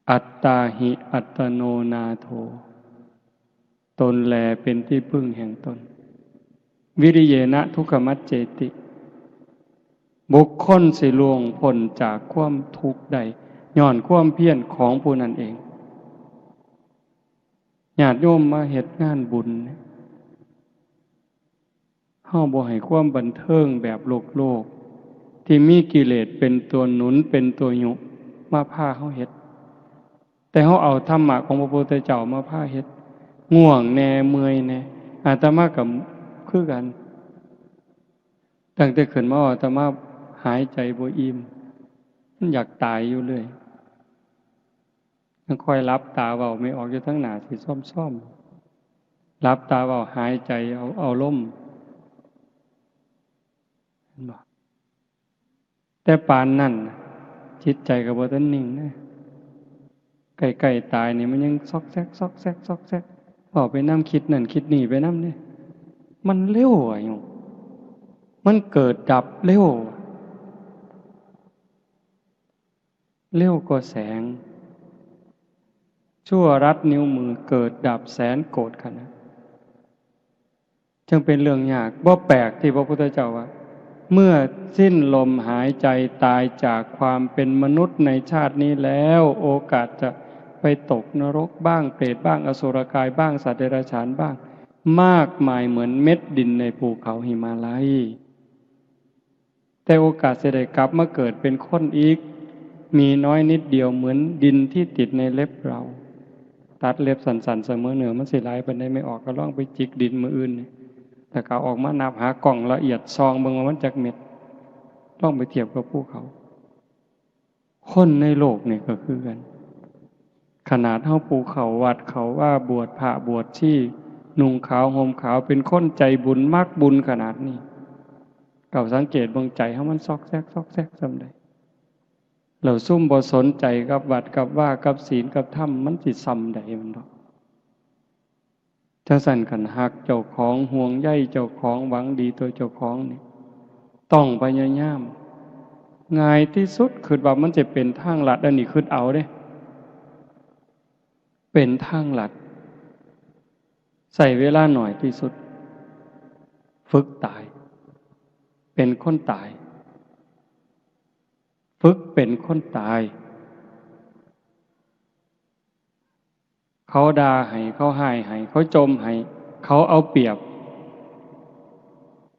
อัตตาหิอัตโนนาโถ ตนแลเป็นที่พึ่งแห่งตน วิริเยนะทุกขมัจเจติ บุคคลสิล่วงพ้นจากความทุกข์ได้ ย้อนความเพียรของผู้นั้นเอง ญาติโยมมาเฮ็ดงานบุญเนี่ย เฮาบ่ให้ความบันเทิงแบบโลกๆ ที่มีกิเลสเป็นตัวหนุน เป็นตัวยุ มาพาเฮาเฮ็ด แต่เฮาเอาธรรมะของพระพุทธเจ้ามาพาเฮ็ด ง่วงแน่ เมื่อยแน่ อาตมาก็คือกัน ตั้งแต่ขึ้นมาอาตมาหายใจบ่อิ่ม มันอยากตายอยู่เรื่อย ยังคอยหลับตาเว้าไม่ออกอยู่ทั้งหน้าสิซ่อมๆ หลับตาเว้าหายใจเอา เอาลม เห็นบ่ แต่ปานนั้นน่ะ จิตใจก็บ่ทันนิ่งนะ ใกล้ๆตายนี่มันยังซอกแซก ซอกแซก ซอกแซก เว้าไปนำ คิดนั่นคิดนี่ไปนำเด้ มันเร็วอะโยม มันเกิดดับเร็ว เร็วกว่าแสง ชั่วรัดนิ้วมือเกิดดับแสนโกรธขนาด จึงเป็นเรื่องยาก บ่แปลกที่พระพุทธเจ้าว่า เมื่อสิ้นลมหายใจตายจากความเป็นมนุษย์ในชาตินี้แล้ว โอกาสจะไปตกนรกบ้าง เปรตบ้าง อสุรกายบ้าง สัตว์เดรัจฉานบ้าง มากมายเหมือนเม็ดดินในภูเขาหิมาลัย แต่โอกาสจะได้กลับมาเกิดเป็นคนอีก มีน้อยนิดเดียวเหมือนดินที่ติดในเล็บเรา ตัดเล็บสั้นๆ เสมอเนื้อมันสิหลายปานใด ไม่ออกก็ลองไปจิกดินมื้ออื่นนี่ แล้วก็เอาออกมานับหากล้องละเอียดส่องเบิ่งว่ามันจักเม็ด ลองไปเทียบกับภูเขา คนในโลกนี่ก็คือกัน ขนาดเฮาผู้เข้าวัดเข้าวา บวชพระบวชชี นุ่งขาวห่มขาว เป็นคนใจบุญมักบุญขนาดนี้ เจ้าสังเกตเบิ่งใจเฮามันซอกแซกซอกแซกส่ำใด แล้วซุมบ่สนใจกับวัดกับวา กับศีลกับธรรม มันสิส่ำใดมันดอก จั่งซั้นคันฮักเจ้าของ ห่วงใยเจ้าของ หวังดีต่อเจ้าของนี่ ต้องพยายาม ง่ายที่สุด คิดว่ามันจะเป็นทางลัด อันนี้คิดเอาเด้ เป็นทางลัด ใช้เวลาน้อยที่สุด ฝึกตาย เป็นคนตาย ฝึกเป็นคนตาย เขาด่าให้ เขาฮ้ายให้ เขาจ่มให้ เขาเอาเปรียบ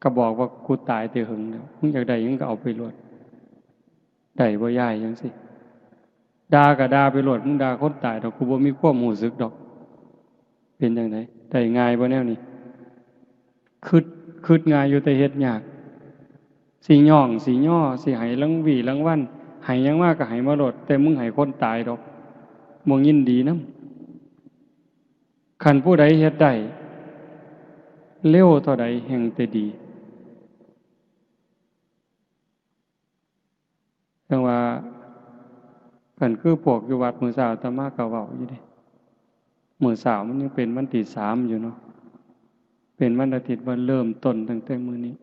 ก็บอกว่า "กูตายแต่หึงแล้ว มึงอยากได้หยังก็เอาไปโลด" ได้บ่ยาย จั่งซี้ ด่าก็ด่าไปโลด มึงด่าคนตายดอก กูบ่มีความรู้สึกดอก เป็นจั่งใด ได้ง่ายบ่แนวนี้ คิด คิดง่ายอยู่แต่เฮ็ดยาก สิย้อง สิยอ สิให้รางวีรางวัล ให้หยังมาก็ให้มาโลด แต่มึงให้คนตายดอก บ่ยินดีนำ คันผู้ใดเฮ็ดได้ เร็วเท่าใดแฮ่งแต่ดี จั่งว่า คันคือพวกอยู่วัดมื้อเช้าอาตมาก็เว้าอยู่เด้ มื้อเช้ามันยังเป็นวันที่สามอยู่เนาะ เป็นวันอาทิตย์ ว่าเริ่มต้นตั้งแต่มื้อนี้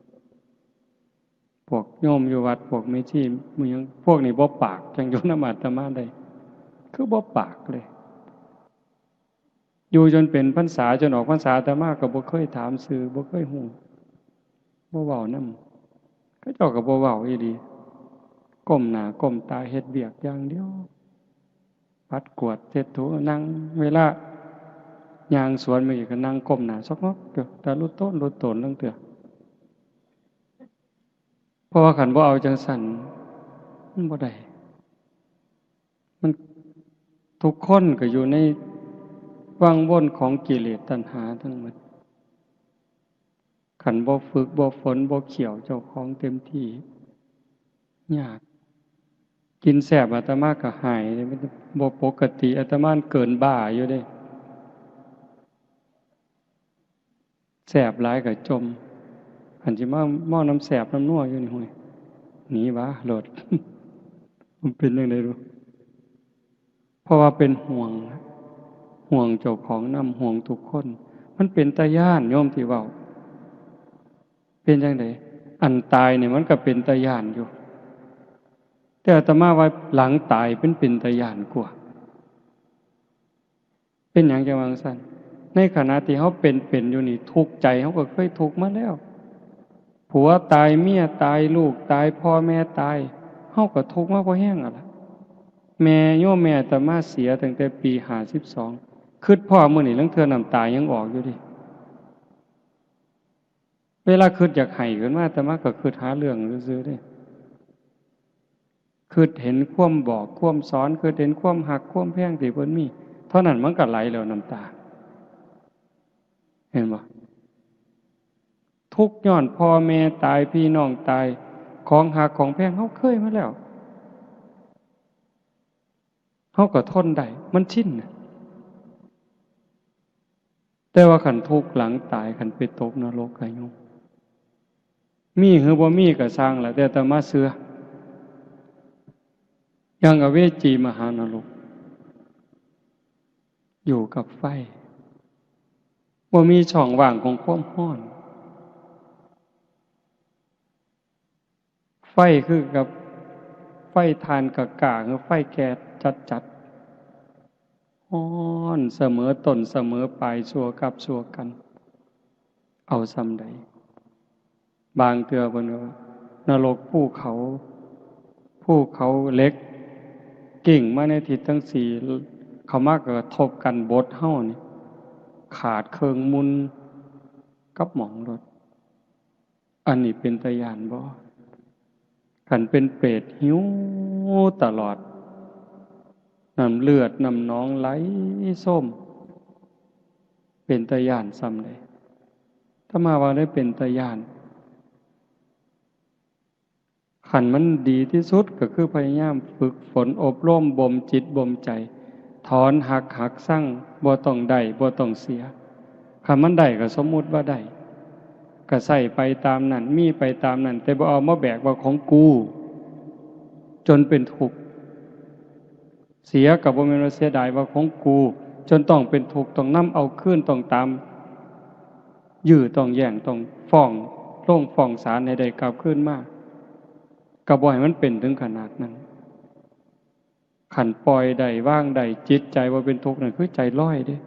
พวกโยมอยู่วัด พวกแม่ชี หมู่หยัง พวกนี้บ่ปาก จั่งอยู่นำอาตมาได้ คือบ่ปากเลย อยู่จนเป็นพรรษา จนออกพรรษา อาตมาก็บ่เคยถามชื่อ บ่เคยฮู้ บ่เว้านำ เขาเจ้าก็บ่เว้าอีหลี ก้มหน้าก้มตาเฮ็ดเวียกอย่างเดียว ปัดกวาดเช็ดถู นั่ง เวลาย่างสวนมาอีกก็นั่งก้มหน้าซอกงอกอยู่ ตาลุโตนลุโตนลางเทื่อ เพราะว่าคันบ่เอาจั่งซั้น มันบ่ได้ มัน ทุกคนก็อยู่ในวังวนของกิเลสตัณหาทั้งหมด คันบ่ฝึก บ่ฝน บ่เคี่ยวเจ้าของเต็มที่ ยาก กินแซ่บอาตมาก็ฮ้าย มันบ่ปกติ อาตมาเกินบ้าอยู่เด้ แซ่บหลายก็จ่ม คันสิมาเมานำแซ่บนำนัวอยู่นี่ ห้วย หนีวะโลด มันเป็นจั่งใด๋บุ เพราะว่าเป็นห่วง ห่วงเจ้าของนำ ห่วงทุกคน มันเป็นตาย้าน โยมที่เว้า เป็นจั่งใด๋ อันตายนี่มันก็เป็นตาย้านอยู่ แต่อาตมาว่าหลังตายมันเป็นตาย้านกว่า เป็นหยังจั่งว่าจั่งซั้น ในขณะที่เฮาเป็นๆ อยู่นี่ ทุกข์ใจเฮาก็เคยทุกข์มาแล้ว ผัวตาย เมียตาย ลูกตาย พ่อแม่ตาย เฮาก็ทุกข์มาพอแฮงแล้วล่ะ แม่ โยมแม่อาตมาเสียตั้งแต่ปีห้าสิบสอง คิดพ้อมื้อนี้ลางเทื่อน้ำตายังออกอยู่เด้ เวลาคิดอยากไห้ขึ้นมา อาตมาก็คิดหาเรื่องซื่อๆ เด้ คิดเห็นความบอกความสอน คิดเห็นความฮักความแพงที่เพิ่นมี เท่านั้นมันก็ไหลแล้วน้ำตา เห็นบ่ ทุกข์ย้อนพ่อแม่ตาย พี่น้องตาย ของฮักของแพงเฮาเคยมาแล้ว เฮาก็ทนได้ มันชินน่ะ แต่ว่าคันทุกข์หลังตาย คันไปตกนรกอะโยม มีหรือบ่มีก็ซ่างล่ะ แต่อาตมาเชื่อ อย่างอเวจีมหานรก อยู่กับไฟ บ่มีช่องว่างของความร้อน ไฟคือกับไฟถ่านกล้าๆ หรือไฟแก๊สจัดๆ ร้อนเสมอต้นเสมอปลาย ชั่วกับชั่วกัน เอาส่ำใด บางเทื่อเพิ่นก็ว่านรกภูเขา ภูเขาเหล็ก กิ่งมาในทิศทั้งสี่ เข้ามาก็กระทบกันบดเฮานี่ ขาดเคิ่งมุนกับหม่องโลด อันนี้เป็นตาย้านบ่ คันเป็นเปรตหิวตลอด น้ำเลือดน้ำหนองไหลโซม เป็นตาย้านส่ำใด๋ อาตมาว่าได้เป็นตาย้าน คันมันดีที่สุดก็คือพยายามฝึกฝนอบรมบ่มจิตบ่มใจ ถอนฮัก หักชัง บ่ต้องได้บ่ต้องเสีย คันมันได้ก็สมมุติว่าได้ ก็ใช้ไปตามนั้น มีไปตามนั้น แต่บ่เอามาแบกว่าของกู จนเป็นทุกข์ เสียก็บ่แม่นว่าเสียดายว่าของกู จนต้องเป็นทุกข์ ต้องนำเอาคืน ต้องตามยื้อ ต้องแย่ง ต้องฟ้อง ลงฟ้องศาลให้ได้กลับคืนมา ก็บ่ให้มันเป็นถึงขนาดนั้น คันปล่อยได้ วางได้ จิตใจบ่เป็นทุกข์นั่นคือใจลอยเด้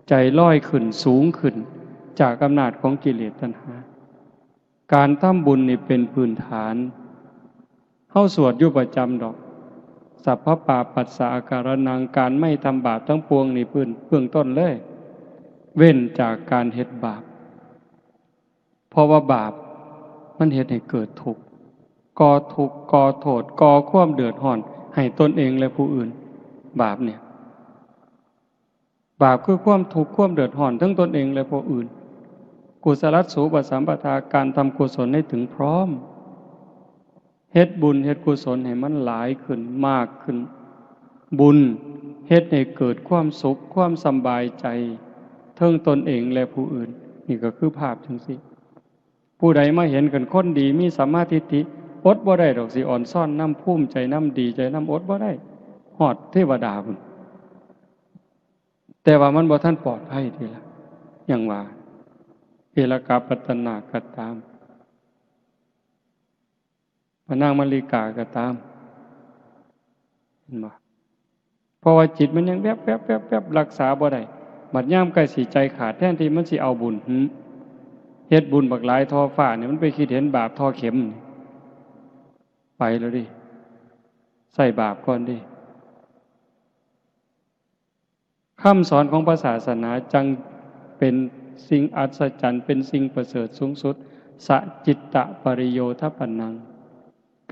ใจลอยขึ้นสูงขึ้น จากอำนาจของกิเลสตัณหา การทำบุญนี่เป็นพื้นฐาน เฮาสวดอยู่ประจำดอก สัพพปาปัสสะอาการนัง การไม่ทำบาปทั้งปวงนี่พื้น เบื้องต้นเลย เว้นจากการเฮ็ดบาป เพราะว่าบาปมันเฮ็ดให้เกิดทุกข์ ก่อทุกข์ ก่อโทษ ก่อความเดือดร้อนให้ตนเองและผู้อื่น บาปเนี่ย บาปคือความทุกข์ความเดือดร้อนทั้งตนเองและผู้อื่น กุศลสูปสัมปทา การทำกุศลให้ถึงพร้อม เฮ็ดบุญเฮ็ดกุศลให้มันหลายขึ้นมากขึ้น บุญเฮ็ดให้เกิดความสุขความสำบายใจเทิงตนเองและผู้อื่น นี่ก็คือภาพจังซี่ ผู้ใดมาเห็นกันคนดีมีสัมมาทิฏฐิ อดบ่ได้ดอกสิอ่อนซ้อนนำ ภูมิใจนำ ดีใจนำ อดบ่ได้ ฮอดเทวดาพุ้น แต่ว่ามันบ่ทันปลอดภัยทีละ อย่างว่า เอลกาปัตตนาก็ตาม พระนางมัลลิกาก็ตาม เห็นบ่ เพราะว่าจิตมันยังแวบๆๆๆ รักษาบ่ได้ บัดยามใกล้สิใจขาด แทนที่มันสิเอาบุญ หึ เฮ็ดบุญบักหลายท่อฟ้าเนี่ย มันไปคิดเห็นบาปท่อเข็ม ไปแล้วเด้ ใส่บาปก่อนเด้ คำสอนของพระศาสนาจั่งเป็นสิ่งอัศจรรย์ เป็นสิ่งประเสริฐสูงสุด สะจิตตะปริโยทปนัง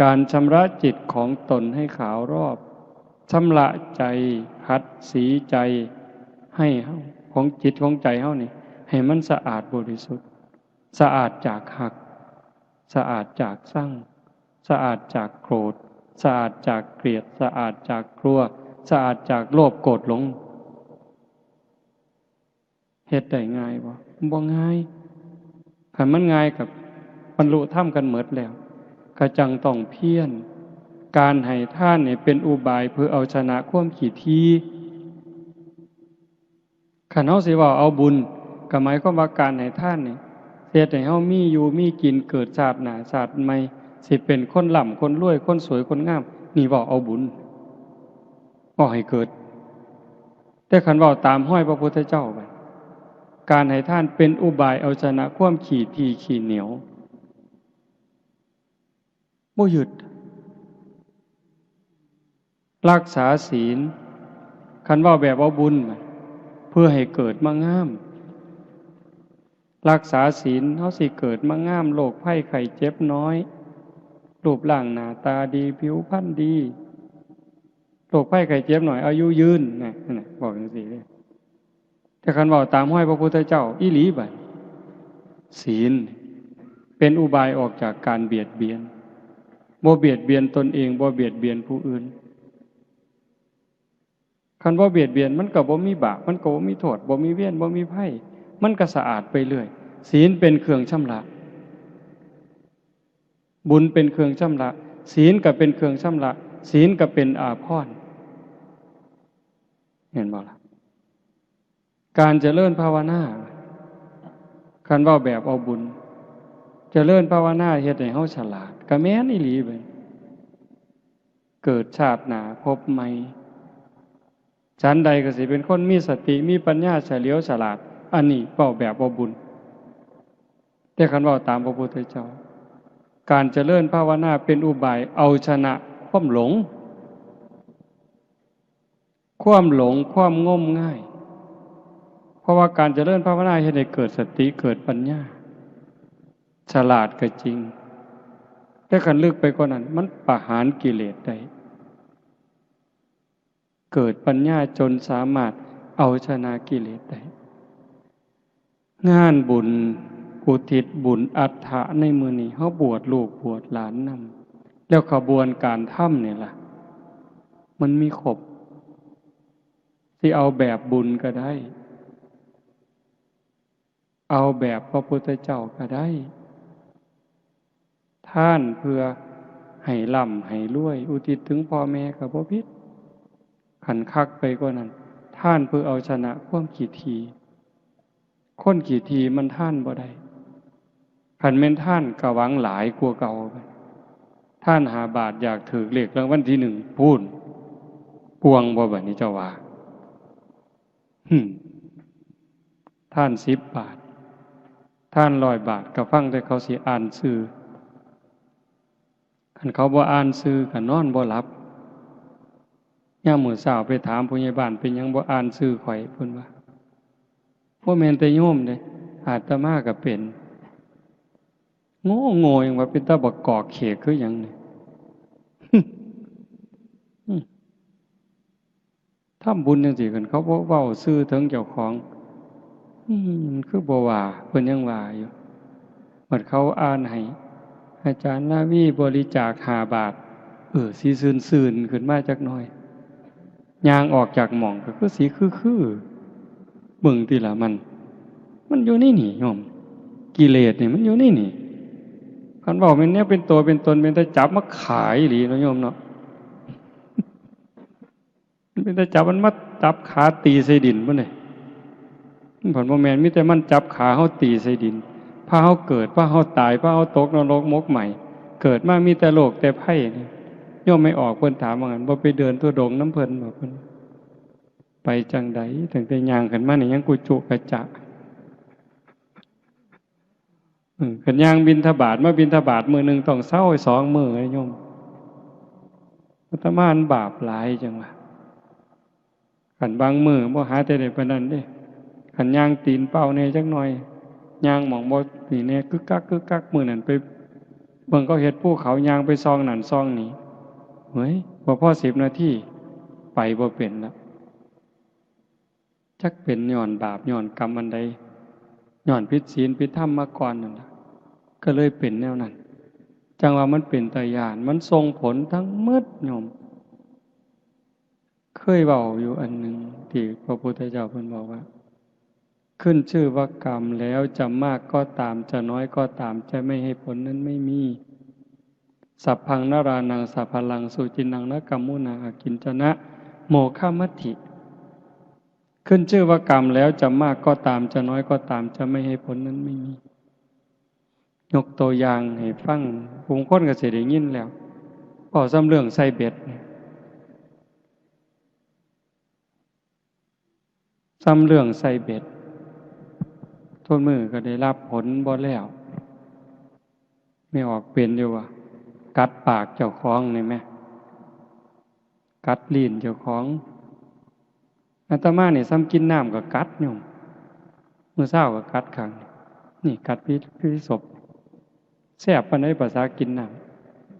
การชำระจิตของตนให้ขาวรอบ ชำระใจ ขัดสีใจ ให้เฮา ของจิตของใจเฮานี่ ให้มันสะอาดบริสุทธิ์ สะอาดจากฮัก สะอาดจากซัง สะอาดจากโกรธ สะอาดจากเกลียด สะอาดจากกลัว สะอาดจากโลภโกรธหลง เฮ็ดได้ง่ายบ่ บ่ง่าย คันมันง่ายก็บรรลุธรรมกันหมดแล้ว ก็จั่งต้องเพียร การให้ทานนี่เป็นอุบายเพื่อเอาชนะความขี้ถี่ คันเฮาสิเว้าเอาบุญ ก็หมายความว่าการให้ทานนี่ เฮ็ดให้เฮามีอยู่มีกิน เกิดชาติหน้าชาติใหม่ สิเป็นคนร่ำคนรวย คนสวยคนงาม นี่เว้าเอาบุญ เว้าให้เกิด แต่คันเว้าตามฮอยพระพุทธเจ้าบัด การให้ทานเป็นอุบายเอาชนะความขี้ถี่ขี้เหนียว บ่ยึด รักษาศีล คันเว้าแบบเอาบุญ เพื่อให้เกิดมางาม รักษาศีล เฮาสิเกิดมางาม โรคภัยไข้เจ็บน้อย รูปร่างหน้าตาดี ผิวพรรณดี โรคภัยไข้เจ็บน้อย อายุยืน นะ นั่นน่ะ บอกจั่งซี้เด้ แต่คันเว้าตามฮอยพระพุทธเจ้าอีหลีบัด ศีลเป็นอุบายออกจากการเบียดเบียน บ่เบียดเบียนตนเอง บ่เบียดเบียนผู้อื่น คันบ่เบียดเบียนมันก็บ่มีบาป มันก็บ่มีโทษ บ่มีเวร บ่มีภัย มันก็สะอาดไปเรื่อย ศีลเป็นเครื่องชำระ บุญเป็นเครื่องชำระ ศีลก็เป็นเครื่องชำระ ศีลก็เป็นอาภรณ์ เห็นบ่ล่ะ การเจริญภาวนา คันเว้าแบบเอาบุญ เจริญภาวนาเฮ็ดให้เฮาฉลาด ก็แม่นอีหลีเบิ่ง เกิดชาติหน้าพบใหม่ ฉันใดก็สิเป็นคนมีสติ มีปัญญาเฉลียวฉลาด อันนี้เว้าแบบเอาบุญ แต่คันเว้าตามพระพุทธเจ้า การเจริญภาวนาเป็นอุบายเอาชนะความหลง ความหลง ความงมงาย เพราะว่าการเจริญภาวนาเฮ็ดให้เกิดสติ เกิดปัญญา ฉลาดก็จริง แต่คันลึกไปกว่านั้น มันประหารกิเลสได้ เกิดปัญญาจนสามารถเอาชนะกิเลสได้ งานบุญอุทิศบุญอัฐะในมื้อนี้ เฮาบวชลูกบวชหลานนำ แล้วขบวนการทำนี่ล่ะ มันมีครบ สิเอาแบบบุญก็ได้ เอาแบบพระพุทธเจ้าก็ได้ ทานเพื่อให้ร่ำให้รวย อุทิศถึงพ่อแม่ก็บ่ผิด คันคักไปกว่านั้น ทานเพื่อเอาชนะความขี้ถี่ คนขี้ถี่มันทานบ่ได้ คันแม่นทานก็หวังหลายกว่าเก่า ทานห้าบาทอยากถืกเลขรางวัลที่หนึ่งพู้น ป่วงบ่บัดนี้เจ้าว่า หึ ทานสิบบาท ทานร้อยบาท ก็ฟังแต่เขาสิอ่านชื่อ คันเขาบ่อ่านชื่อก็นอนบ่หลับ ยามมื้อเช้าไปถามผู้ใหญ่บ้าน เป็นหยังบ่อ่านชื่อข้อย เพิ่นว่า บ่แม่นแต่โยมเด้ อาตมาก็เป็น โง่โง่หยังว่าเป็นตาบักกอกเขกคือหยังนี่ ทำบุญจังซี่ คันเขาบ่เว้าชื่อถึงเจ้าของ อืม คือบ่ว่า เพิ่นยังว่าอยู่ บัดเขาอ่านให้ อาจารย์ลาวีบริจาคห้าบาท เออ สิซื่นๆ ขึ้นมาจักหน่อย ย่างออกจากหม่องก็คือสิคือๆ เบิ่งติล่ะมัน มันอยู่ในนี่โยม กิเลสนี่มันอยู่ในนี่ คันเว้าแม่นแนวเป็นตัวเป็นตน เป็นตาจับมาขายอีหลีเนาะโยมเนาะ มันเป็นตาจับมันมาจับขาตีใส่ดินพุ้นเด้ มันผัดบ่แม่น มีแต่มันจับขาเฮาตีใส่ดิน พาเฮาเกิด พาเฮาตาย พาเฮาตกนรกหมกไหม้ เกิดมามีแต่โรคแต่ภัยนี่ โยมไม่ออกเพิ่นถามว่างั้น บ่ไปเดินธุดงค์นำเพิ่นบ่ เพิ่น ไปจั่งใด ตั้งแต่ย่างขึ้นมานี่ยังกุจุกะจะ อืม คันย่างบิณฑบาต มาบิณฑบาตมื้อหนึ่งต้องเซาสองมื้อเลยโยม อาตมามันบาปหลายจังวะ คันบางมื้อบ่หาแต่ได้ปานนั้นเด้ คันย่างตีนเป้าแหน่จักหน่อย ย่างหม่องบ่นี่แหน่ กึกกักกึกกัก มื้อนั้นไปเบิ่งเขาเฮ็ดภูเขา ย่างไปซองนั่นซองนี่ เฮ้ย บ่พอสิบนาที ไปบ่เป็นละ จักเป็นย้อนบาปย้อนกรรมอันใด ย้อนผิดศีลผิดธรรมมาก่อนนั่นล่ะ ก็เลยเป็นแนวนั้น จั่งว่ามันเป็นตาย้าน มันส่งผลทั้งหมดโยม เคยเว้าอยู่อันหนึ่งที่พระพุทธเจ้าเพิ่นบอกว่า ขึ้นชื่อว่ากรรมแล้ว จะมากก็ตาม จะน้อยก็ตาม จะไม่ให้ผลนั้นไม่มี สัพพังนรานังสัพพะลัง สุจินนังนะกัมมุนา อากิญจนะ โมฆะมัตถิ ขึ้นชื่อว่ากรรมแล้ว จะมากก็ตาม จะน้อยก็ตาม จะไม่ให้ผลนั้นไม่มี ยกตัวอย่างให้ฟัง บางคนก็สิได้ยินแล้ว เว้าซ้ำเรื่องใส่เบ็ดเนี่ย ซ้ำเรื่องใส่เบ็ด ทุกมื้อก็ได้รับผลบ่แล้ว แม่ออกเป็นอยู่ว่า กัดปากเจ้าของนี่แหม กัดลิ้นเจ้าของ อาตมานี่ซ้ำกินน้ำก็กัดโยม มื้อเช้าก็กัดข้าง นี่กัดพิษ พิษสบ แซ่บปานใดภาษากินน้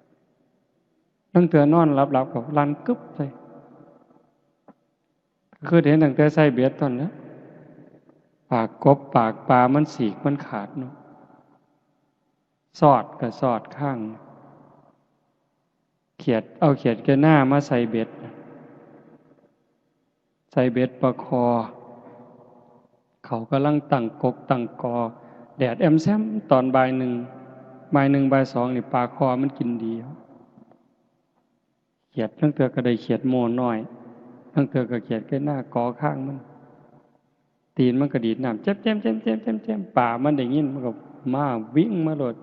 ำ ลางเทื่อนอนหลับๆ ก็ลั่นกึบใส่ คือเห็นตั้งแต่ใส่เบ็ดตอนนั้น ปากกบปากปลามันสีกมันขาดเนาะ สอดก็สอดข้าง เขียด เอาเขียดแกหน้ามาใส่เบ็ด ใส่เบ็ดปลาคอ เขากำลังตั้งกกตั้งกอ แดดแอมแซมตอนบ่ายหนึ่ง บ่ายหนึ่งบ่ายสองนี่ปลาคอมันกินดี เขียดลางเทื่อก็ได้เขียดโม่น้อย ลางเทื่อก็เขียดแกหน้ากอข้างมัน ตีนมันก็ดีดน้ำ แจ้มๆๆๆๆ ปลามันได้ยินมันก็มาวิ่งมาโลด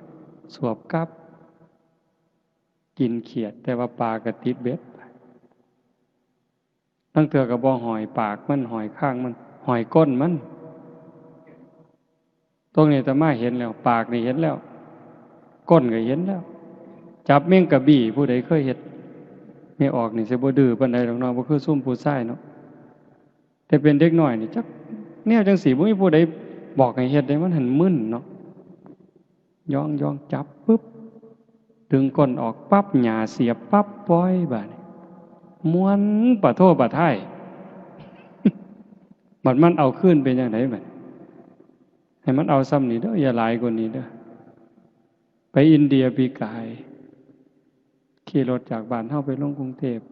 สวบกลับ กินเขียด แต่ว่าปลาก็ติดเบ็ด ลางเทื่อก็บ่ห้อยปากมัน ห้อยข้างมัน ห้อยก้นมัน ตรงนี้อาตมาเห็นแล้ว ปากนี่เห็นแล้ว ก้นก็เห็นแล้ว จับแมงกะบี้ ผู้ใดเคยเฮ็ด แม่ออกนี่สิบ่ดื้อปานใดดอกเนาะ บ่คือซุมผู้ชายเนาะ แต่เป็นเด็กน้อยนี่จักแนวจั่งซี้ บ่มีผู้ใดบอกให้เฮ็ดเด้ มันหั้นมึนเนาะ ย้องๆ จับปึ๊บ ดึงก้นออกปั๊บ หญ้าเสียบปั๊บ ปล่อย บาดนี้ ม่วนปะโท้ปะท้าย บัดมันเอาคืนเป็นจั่งใดบัด ให้มันเอาส่ำนี้เด้อ อย่าหลายกว่านี้เด้อ ไปอินเดียปีกาย ขี่รถจากบ้านเฮาไปลงกรุงเทพฯ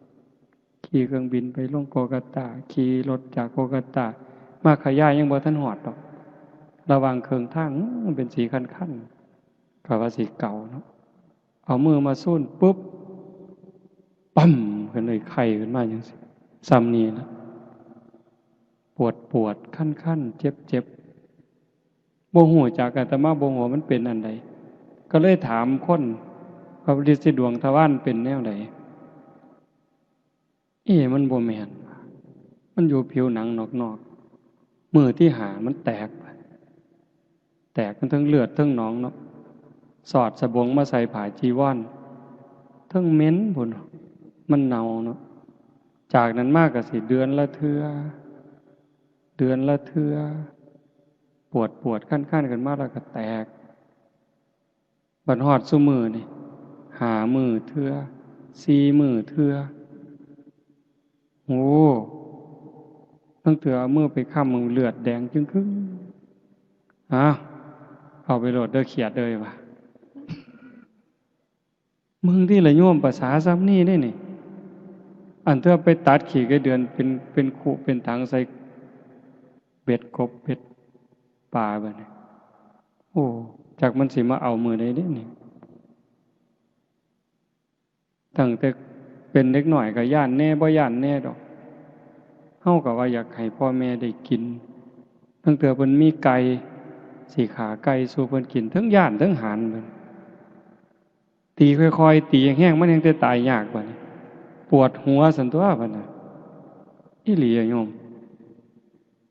ขี่เครื่องบินไปลงโกลกัตตา ขี่รถจากโกลกัตตา มาขยายยังบ่ทันฮอดดอก ระหว่างเครื่องทาง อื้อ มันเป็นสีคันๆ ก็ว่าสิเก่าเนาะ เอามือมาซูนปุ๊บ ปั๊ม ขึ้นเลย ไข้ขึ้นมาจั่งซี้ ส่ำนี้นะ ปวดปวด คันๆ เจ็บๆ บ่ฮู้จัก อาตมาบ่ฮู้ว่ามันเป็นอันใด ก็เลยถามคน ว่าฤทธิ์สีดวงทวารเป็นแนวใด เอ๊ะ มันบ่แม่น มันอยู่ผิวหนังนอกๆ มื้อที่ห้ามันแตก แตกมันทั้งเลือดทั้งหนองเนาะ สอดสบงมาใส่ผ้าจีวร ทั้งเหม็นพุ้น มันเน่าเนาะ จากนั้นมาก็สิเดือนละเทื่อ เดือนละเทื่อ ปวดปวดคันคันขึ้นมาแล้วก็แตก บัดฮอดซุมื้อนี่ ห้ามื้อเทื่อ สี่มื้อเทื่อ โอ้ ตั้งแต่เอามือไปค้ำมันเลือดแดงจึงครึ่ง อ้าว เอาไปโลดเด้อเขียดเอ้ยว่ะ มึงที่ละโยม ภาษาซ้ำนี่ได้นี่ อันเทื่อไปตัดขี้ไก่เดือนเป็น เป็นคุเป็นถังใส่เบ็ดกบเบ็ดปลาบัดนี้ โอ้ จักมันสิมาเอามื้อใดเด้นี่ ตั้งแต่เป็นเด็กน้อยก็ย้านแหน่บ่ย้านแหน่ดอก เฮาก็ว่าอยากให้พ่อแม่ได้กิน ตั้งแต่เพิ่นมีไก่ สิฆ่าไก่สู่เพิ่นกิน เทิงย้านเทิงหานเพิ่น ตีค่อยๆ ตีแฮงๆ มันแฮงแต่ตายยากบัดนี้ ปวดหัวซั่นตั๊วบัดน่ะ อีหลีอะโยม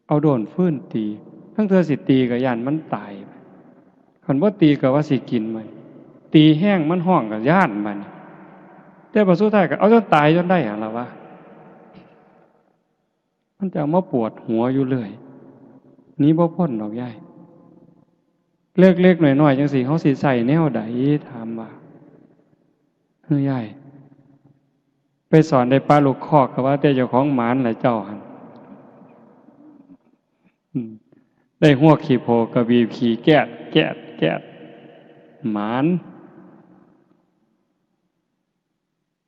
เอาด้นฟืนตี ทั้งเทื่อสิตีก็ย้านมันตาย คันบ่ตีก็ว่าสิกินมัน ตีแฮงมันฮ้องก็ย้านมัน แต่บัดสุดท้ายก็เอาจนตายจนได้หั่นล่ะวะ มันจะเอามาปวดหัวอยู่เรื่อย หนีบ่พ้นดอกยาย เล็กๆ น้อยๆ จังซี้ เฮาสิใช้แนวใด ถามว่า เฮ้ยยาย ไปสอนได้ปะลูกคอก ก็ว่าแต่เจ้าของหมานล่ะเจ้าหั่น อืม ได้ฮวกขี้โพกก็บีบขี้แก๊ด แก๊ด แก๊ด หมาน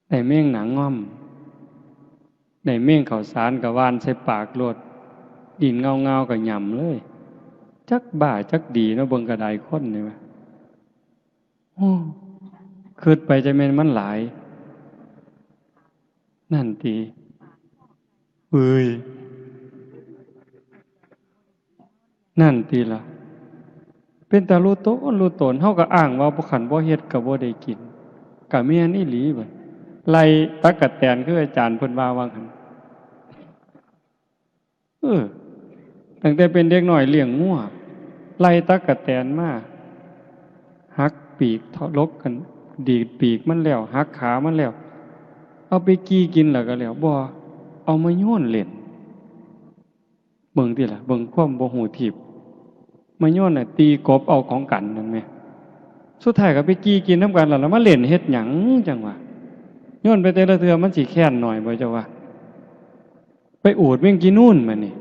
ได้แมงหนางง่อม ได้แมงข้าวสารก็หว่านใส่ปากโลด ดินเงาๆ ก็หย่ำเลย จักบ้าจักดีเนาะ เบิ่งกระไดคนนี่วะ โอ้ คิดไปจะแม่นมันหลาย นั่นติ เอ้ย นั่นติล่ะ เป็นตารู้ตนรู้ตน เฮาก็อ้างว่าบ่ คันบ่เฮ็ดก็บ่ได้กิน ก็แม่นอีหลีบัด ไล่ตั๊กแตน คืออาจารย์เพิ่นว่าว่าหั่น เออ ตั้งแต่เป็นเด็กน้อยเลี้ยงงัว ไล่ตั๊กแตนมา หักปีก ถลกกัน ดีดปีกมันแล้ว หักขามันแล้ว เอาไปกี่กินแล้วก็แล้ว บ่ เอามาโยนเล่น เบิ่งติล่ะ เบิ่งความบ่ฮู้ทีบ มาโยนน่ะ ตีกบเอาของกันนั่นแหม สุดท้ายก็ไปกี่กินนำกันแล้ว แล้วมาเล่นเฮ็ดหยังจังวะ โยนไปแต่ละเทื่อมันสิแค้นหน่อยบ่เจ้าว่า ไปอูดแมงจีนูนมานี่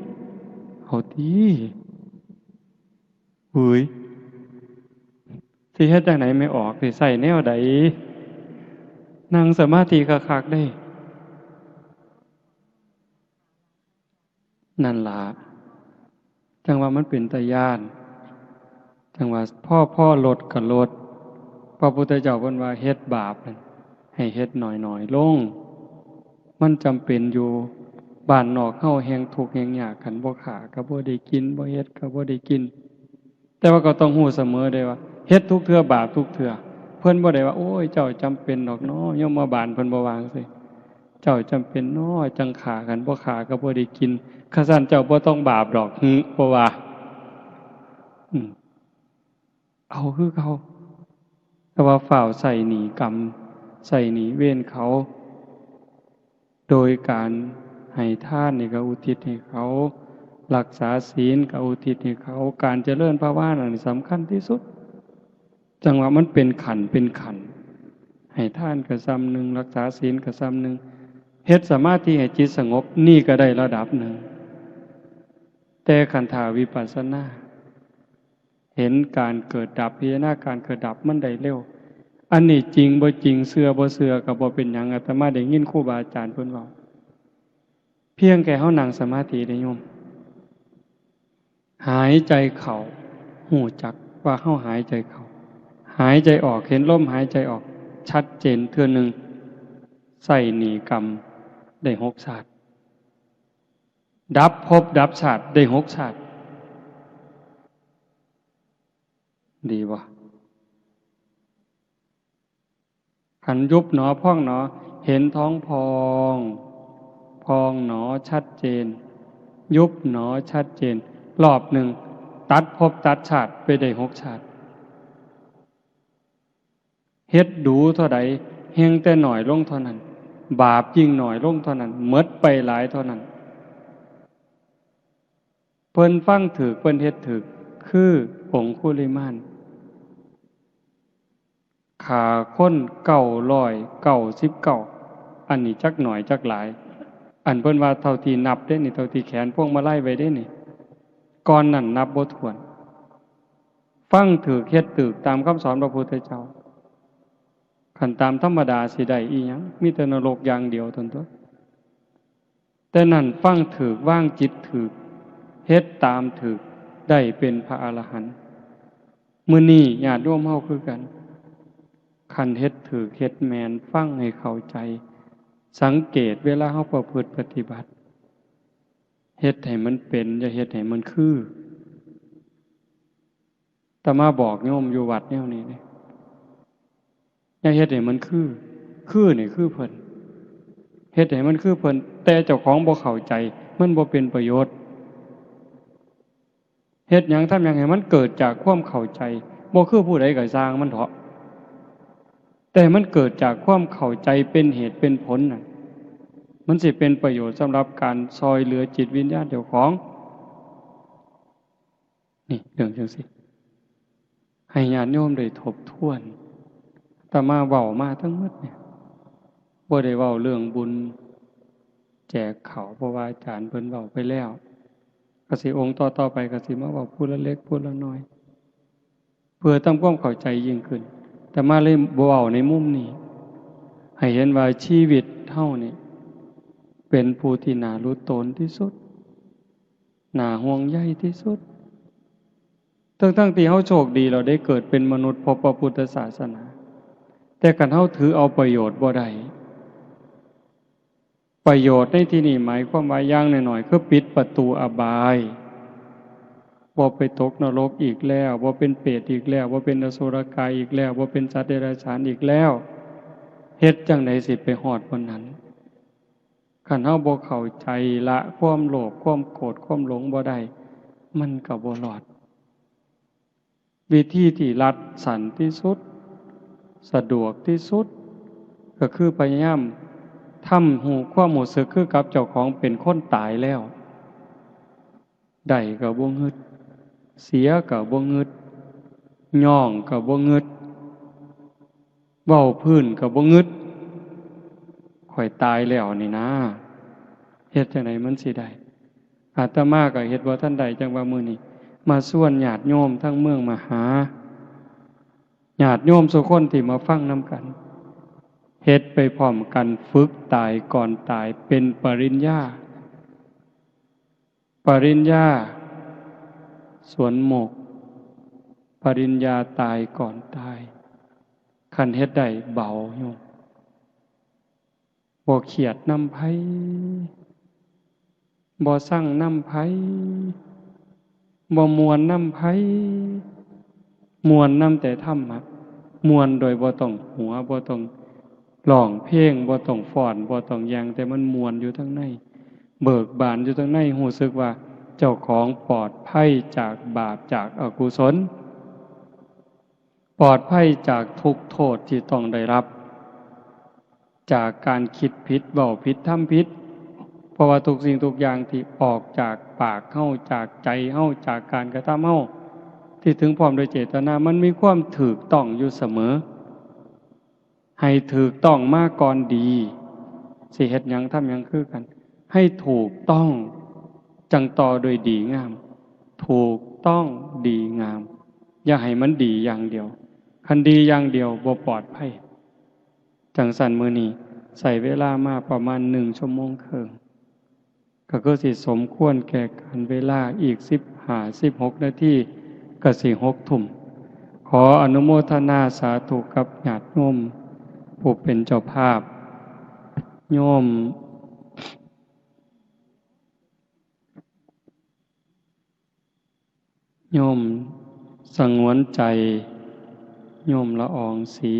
เอาติ หุย สิเฮ็ดจั่งใด๋ไม่ออก สิใช้แนวใด๋ นั่งสมาธิคักๆ เด้ นั่นล่ะ จั่งว่ามันเป็นตาย้าน จั่งว่าพอ พอลดก็ลด พระพุทธเจ้าเพิ่นว่าเฮ็ดบาปนั่น ให้เฮ็ดน้อยๆ ลง มันจำเป็นอยู่ บ้านนอกเฮาแฮ่งทุกข์แฮ่งยาก คันบ่ฆ่าก็บ่ได้กิน บ่เฮ็ดก็บ่ได้กิน แต่ว่าก็ต้องฮู้เสมอเด้ว่า เฮ็ดทุกเทื่อบาปทุกเทื่อ เพิ่นบ่ได้ว่า โอ้ย เจ้าจำเป็นดอกน้อ ยมบาลเพิ่นบ่ว่าจั่งซี้ เจ้าจำเป็นน้อ จั่งฆ่า คันบ่ฆ่าก็บ่ได้กิน คันซั้นเจ้าบ่ต้องบาปดอก หึ บ่ว่า อืม เอาคือเก่า แต่ว่าฟ้าวใช้หนี้กรรม ใช้หนี้เวรเขา โดยการให้ทานนี่ก็อุทิศให้เขา รักษาศีลก็อุทิศให้เขา การเจริญภาวนานี่สำคัญที่สุด จั่งว่ามันเป็นขั้นเป็นขั้น ให้ทานก็ส่ำหนึ่ง รักษาศีลก็ส่ำหนึ่ง เฮ็ดสมาธิให้จิตสงบ นี่ก็ได้ระดับหนึ่ง แต่คันถ้าวิปัสสนา เห็นการเกิดดับ พิจารณาการเกิดดับมันได้เร็ว อันนี้จริงบ่จริง เชื่อบ่เชื่อก็บ่เป็นหยัง อาตมาได้ยินครูบาอาจารย์เพิ่นเว้า เพียงแค่เฮานั่งสมาธิเด้โยม หายใจเข้า ฮู้จักว่าเฮาหายใจเข้า หายใจออก เห็นลมหายใจออก ชัดเจนเทื่อหนึ่ง ใช้หนี้กรรมได้หกชาติ ดับภพดับชาติได้หกชาติ ดีบ่ คันยุบหนอพองหนอ เห็นท้องพอง พองหนอชัดเจน ยุบหนอชัดเจน รอบหนึ่ง ตัดภพตัดชาติไปได้หกชาติ เฮ็ดดูเท่าใด แฮ่งแต่น้อยลงเท่านั้น บาปยิ่งน้อยลงเท่านั้น หมดไปหลายเท่านั้น เพิ่นฟังถูก เพิ่นเฮ็ดถูก คือองคุลิมาน ฆ่าคนเก้าร้อยเก้าสิบเก้า อันนี้จักน้อยจักหลาย อันเพิ่นว่าเท่าที่นับเด้นี่ เท่าที่แขวนพวงมาลัยไว้เด้นี่ ก่อนนั้นนับบ่ถ้วน ฟังถูก เฮ็ดถูกตามคำสอนพระพุทธเจ้า คันตามธรรมดาสิได้อีหยัง มีแต่นรกอย่างเดียวเท่านั้นตั๊ว แต่นั้นฟังถูก วางจิตถูก เฮ็ดตามถูก ได้เป็นพระอรหันต์ มื้อนี้ญาติโยมเฮาคือกัน คันเฮ็ดถูก เฮ็ดแม่น ฟังให้เข้าใจ สังเกตเวลาเฮาประพฤติปฏิบัติ เฮ็ดให้มันเป็น อย่าเฮ็ดให้มันคือ อาตมาบอกโยมอยู่วัดแนวนี้เด้ อย่าเฮ็ดให้มันคือ คือนี่คือเพิ่น เฮ็ดให้มันคือเพิ่น แต่เจ้าของบ่เข้าใจ มันบ่เป็นประโยชน์ เฮ็ดหยังทำหยังให้มันเกิดจากความเข้าใจ บ่คือผู้ใดก็ซ่างมันเถาะ แต่มันเกิดจากความเข้าใจเป็นเหตุเป็นผลน่ะ มันสิเป็นประโยชน์สำหรับการซ่อยเหลือจิตวิญญาณเจ้าของ นี่เรื่องจั่งซี้ ให้ญาติโยมได้ทบทวน อาตมาเว้ามาทั้งหมดเนี่ย บ่ได้เว้าเรื่องบุญแจกข้าว เพราะว่าอาจารย์เพิ่นเว้าไปแล้ว ก็สิองค์ต่อๆไปก็สิมาเว้าผู้ละเล็กผู้ละน้อย เพื่อทำความเข้าใจยิ่งขึ้น อาตมาเลยเว้าในมุมนี้ ให้เห็นว่าชีวิตเฮานี่เป็นผู้ที่น่าหลุดโตนที่สุด น่าห่วงใยที่สุด ทั้งๆที่เฮาโชคดี เราได้เกิดเป็นมนุษย์พบพระพุทธศาสนา แต่คันเฮาถือเอาประโยชน์บ่ได้ ประโยชน์ในที่นี้หมายความว่าอย่างน้อยๆ คือปิดประตูอบาย บ่ไปตกนรกอีกแล้ว บ่เป็นเปรตอีกแล้ว บ่เป็นอสุรกายอีกแล้ว บ่เป็นสัตว์เดรัจฉานอีกแล้ว เฮ็ดจั่งใดสิไปฮอดวันนั้น คันเฮาบ่เข้าใจละความโลภ ความโกรธ ความหลงบ่ได้ มันก็บ่รอด วิธีที่รัดสั้นที่สุด สะดวกที่สุด ก็คือพยายามทำฮู้ความรู้สึกคือกับเจ้าของเป็นคนตายแล้ว ได้ก็บ่งึด เสียก็บ่งึด ย้องก็บ่งึด เว้าพื้นก็บ่งึด ข้อยตายแล้วนี่นะ เฮ็ดจั่งใดมันสิได้ อาตมาก็เฮ็ดบ่ทันได้ จั่งว่ามื้อนี้มาชวนญาติโยมทั้งเมืองมหา ญาติโยมซุคนที่มาฟังนำกัน เฮ็ดไปพร้อมกัน ฝึกตายก่อนตาย เป็นปริญญา ปริญญาสวนโมกข์ ปริญญาตายก่อนตาย คันเฮ็ดได้เบาโยม บ่เครียดนำไผ บ่ซังนำไผ บ่ม่วนนำไผ ม่วนนำแต่ธรรมะ ม่วนโดยบ่ต้องหัว บ่ต้องร้องเพลง บ่ต้องฟ้อน บ่ต้องหยัง แต่มันม่วนอยู่ทางใน เบิกบานอยู่ทางใน รู้สึกว่าเจ้าของปลอดภัยจากบาป จากอกุศล ปลอดภัยจากทุกข์โทษที่ต้องได้รับ จากการคิดผิด เว้าผิด ทำผิด เพราะว่าทุกสิ่งทุกอย่างที่ออกจากปากเฮา จากใจเฮา จากการกระทำเฮา ที่ถึงพร้อมโดยเจตนา มันมีความถูกต้องอยู่เสมอ ให้ถูกต้องมาก่อนดี สิเฮ็ดหยังทำหยังคือกัน ให้ถูกต้อง จั่งต่อโดยดีงาม ถูกต้องดีงาม อย่าให้มันดีอย่างเดียว คันดีอย่างเดียวบ่ปลอดภัย จั่งซั้นมื้อนี้ใช้เวลามาประมาณหนึ่งชั่วโมงครึ่ง ก็คือสิสมควรแก่กาลเวลา อีกสิบห้า สิบหกนาทีก็สิหกทุ่ม ขออนุโมทนาสาธุกับญาติโยมผู้เป็นเจ้าภาพ โยม โยมสงวนใจ โยมละอองศรี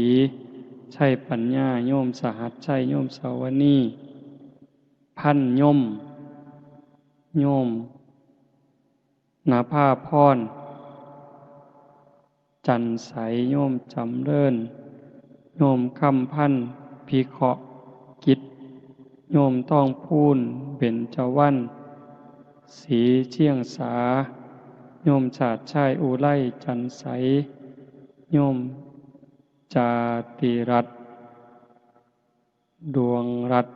ชัยปัญญา โยมสหัสชัย โยมสาวนี พันยม โยม นภาพร จันทร์ใส โยมจำเริญ โยมคำพันธ์ พิเคราะห์กิจ โยมทองพูน เบญจวรรณ ศรีเชียงสา โยมชาติชาย อุไร จันทร์ใส โยมจาติรัตน์ ดวงรัตน์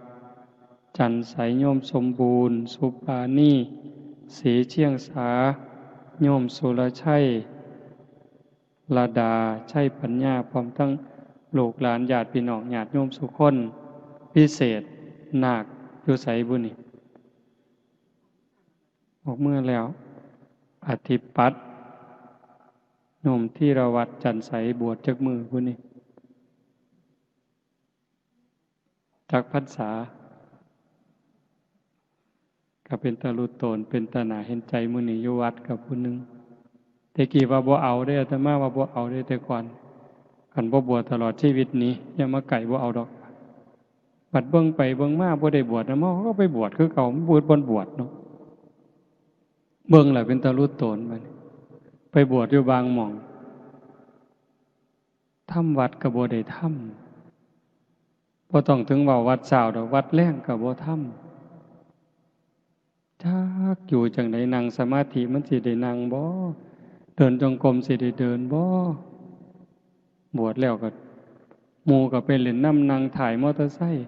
จันทร์ใส โยมสมบูรณ์ สุปราณี ศรีเชียงสา โยมสุรชัย ระดา ชัยปัญญา พร้อมทั้งลูกหลานญาติพี่น้องญาติโยมสุคน พิเศษ นาคอยู่ไสบุนี่ ออกเมือแล้ว อธิปัตย์ โยมธีรวัตร จันทร์ใส บวชจักมื้อบุนี่ จักพรรษา ก็เป็นตาลุโตน เป็นตาหนาเห็นใจ มื้อนี้อยู่วัดกับผู้หนึ่ง แต่กี้ว่าบ่เอาเด้ อาตมาว่าบ่เอาเด้ แต่ก่อน คันบ่บวชตลอดชีวิตนี้ อย่ามาใกล้ บ่เอาดอก บัดเบิ่งไปเบิ่งมาบ่ได้บวชนำ เขาก็ไปบวชคือเก่า มันบ่บวช บ่บวชเนาะ เบิ่งแล้วเป็นตาลุโตนบัดนี้ ไปบวชอยู่บางหม่อง ทำวัดก็บ่ได้ทำ บ่ต้องถึงเว้าวัดเช้าดอก วัดแลงก็บ่ทำ จักอยู่จั่งใด นั่งสมาธิมันสิได้นั่งบ่ เดินจงกรมสิได้เดินบ่ บวชแล้วก็ หมู่ก็ไปเล่นนำ นั่งท้ายมอเตอร์ไซค์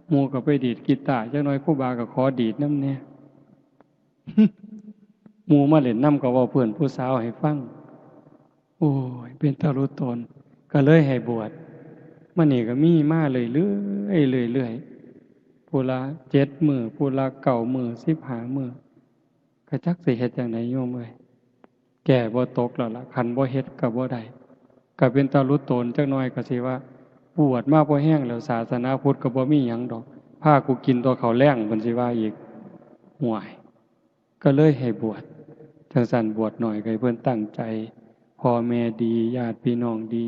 หมู่ก็ไปดีดกีตาร์ จักหน่อยครูบาก็ขอดีดนำแหน่ หมู่มาเล่นนำก็เว้าเพื่อนผู้สาวให้ฟัง โอ้ย เป็นตาลุโตน ก็เลยให้บวช มานี่ก็มีมาเรื่อยๆ เรื่อยๆ ผู้ละเจ็ดมื้อ ผู้ละเก้ามื้อ สิบห้ามื้อ ก็จักสิเฮ็ดจั่งใดโยมเอ้ย แก้บ่ตกแล้วล่ะ คันบ่เฮ็ดก็บ่ได้ ก็เป็นตาลุโตนจักหน่อย ก็สิว่า บวชมาพอแฮงแล้ว ศาสนาพุทธก็บ่มีหยังดอก พากูกินแต่ข้าวแลง เพิ่นสิว่าอีก ห่วย ก็เลยให้บวช จั่งซั้นบวชหน่อยก็ให้เพิ่นตั้งใจ พ่อแม่ดี ญาติพี่น้องดี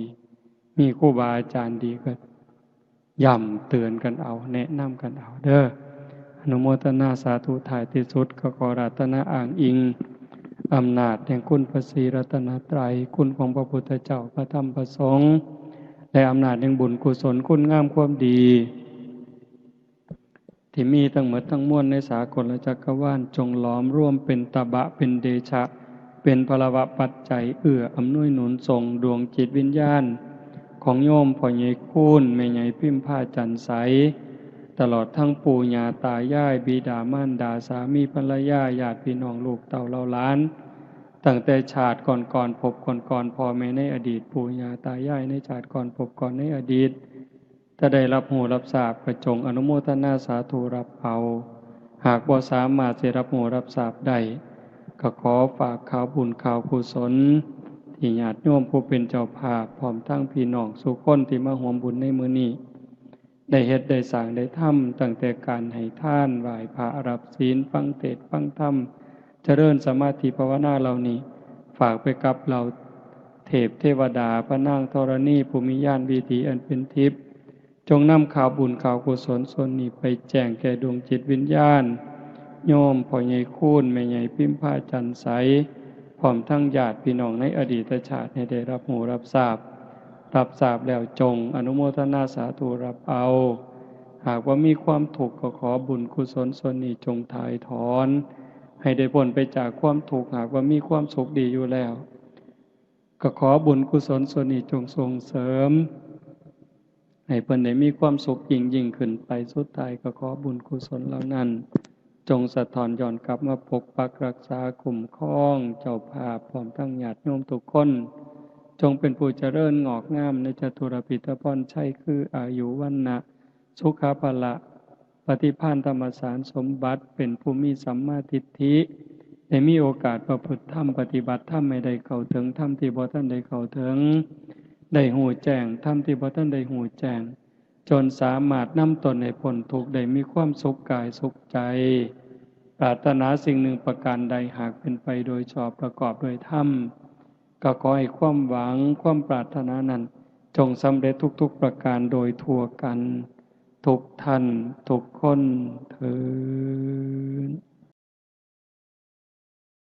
มีครูบาอาจารย์ดีก็ย้ำเตือนกันเอา แนะนำกันเอาเด้อ อนุโมทนาสาธุ ท้ายที่สุดก็ขออาราธนาอ้างอิงอำนาจแห่งคุณพระศรีรัตนตรัย คุณของพระพุทธเจ้า พระธรรม พระสงฆ์ และอำนาจแห่งบุญกุศลคุณงามความดี ที่มีทั้งหมดทั้งมวลในสากลจักรวาล จงหลอมรวมเป็นตบะ เป็นเดชะ เป็นพลวปัจจัย เอื้ออำนวยหนุนส่งดวงจิตวิญญาณ ของโยมพ่อใหญ่คูณ แม่ใหญ่พิมพา จันทร์ใส ตลอดทั้งปู่ย่าตายาย บิดามารดา สามีภรรยา ญาติพี่น้องลูกเต้าเหล่าหลาน ตั้งแต่ชาติก่อนๆ ภพก่อนๆ พ่อแม่ในอดีต ปู่ย่าตายายในชาติก่อนภพก่อนในอดีต ถ้าได้รับรู้รับทราบก็จงอนุโมทนาสาธุรับเอา หากบ่สามารถสิรับรู้รับทราบได้ ก็ขอฝากข่าวบุญข่าวกุศล ที่ญาติโยมผู้เป็นเจ้าภาพ พร้อมทั้งพี่น้องสู่คนที่มาร่วมบุญในมื้อนี้ ได้เฮ็ดได้สร้างได้ทำ ตั้งแต่การให้ทาน ไหว้พระ รับศีล ฟังเทศน์ฟังธรรม เจริญสมาธิภาวนาเหล่านี้ ฝากไปกับเหล่าเทพเทวดา พระนางธรณี ผู้มีญาณวิถีอันเป็นทิพย์ จงนำข่าวบุญข่าวกุศลส่วนนี้ไปแจ้งแก่ดวงจิตวิญญาณ โยมพ่อใหญ่คูณ แม่ใหญ่พิมพา จันทร์ใส พร้อมทั้งญาติพี่น้องในอดีตชาติให้ได้รับรู้รับทราบ รับทราบแล้วจงอนุโมทนาสาธุรับเอา หากว่ามีความทุกข์ก็ขอบุญกุศลส่วนนี้จงถ่ายถอน ให้ได้พ้นไปจากความทุกข์ หากว่ามีความสุขดีอยู่แล้ว ก็ขอบุญกุศลส่วนนี้จงส่งเสริม ให้เพิ่นได้มีความสุขยิ่งยิ่งขึ้นไป สุดท้ายก็ขอบุญกุศลเหล่านั้น จงสะท้อนย้อนกลับมาปกปักรักษาคุ้มครองเจ้าภาพ พร้อมทั้งญาติโยมทุกคน จงเป็นผู้เจริญงอกงามในจตุรพิธพรชัย คืออายุ วรรณะ สุขะ พละ ปฏิภาณธรรมสารสมบัติ เป็นผู้มีสัมมาทิฏฐิ ได้มีโอกาสประพฤติธรรม ปฏิบัติธรรมให้ได้เข้าถึงธรรมที่บ่ทันได้เข้าถึง ได้ฮู้แจ้งธรรมที่บ่ทันได้ฮู้แจ้ง จนสามารถนำตนให้พ้นทุกข์ ได้มีความสุขกายสุขใจ ปรารถนาสิ่งหนึ่งประการใด หากเป็นไปโดยชอบประกอบโดยธรรม ก็ขอให้ความหวังความปรารถนานั้น จงสำเร็จทุกๆประการโดยทั่วกัน ทุกท่านทุกคนเทอญ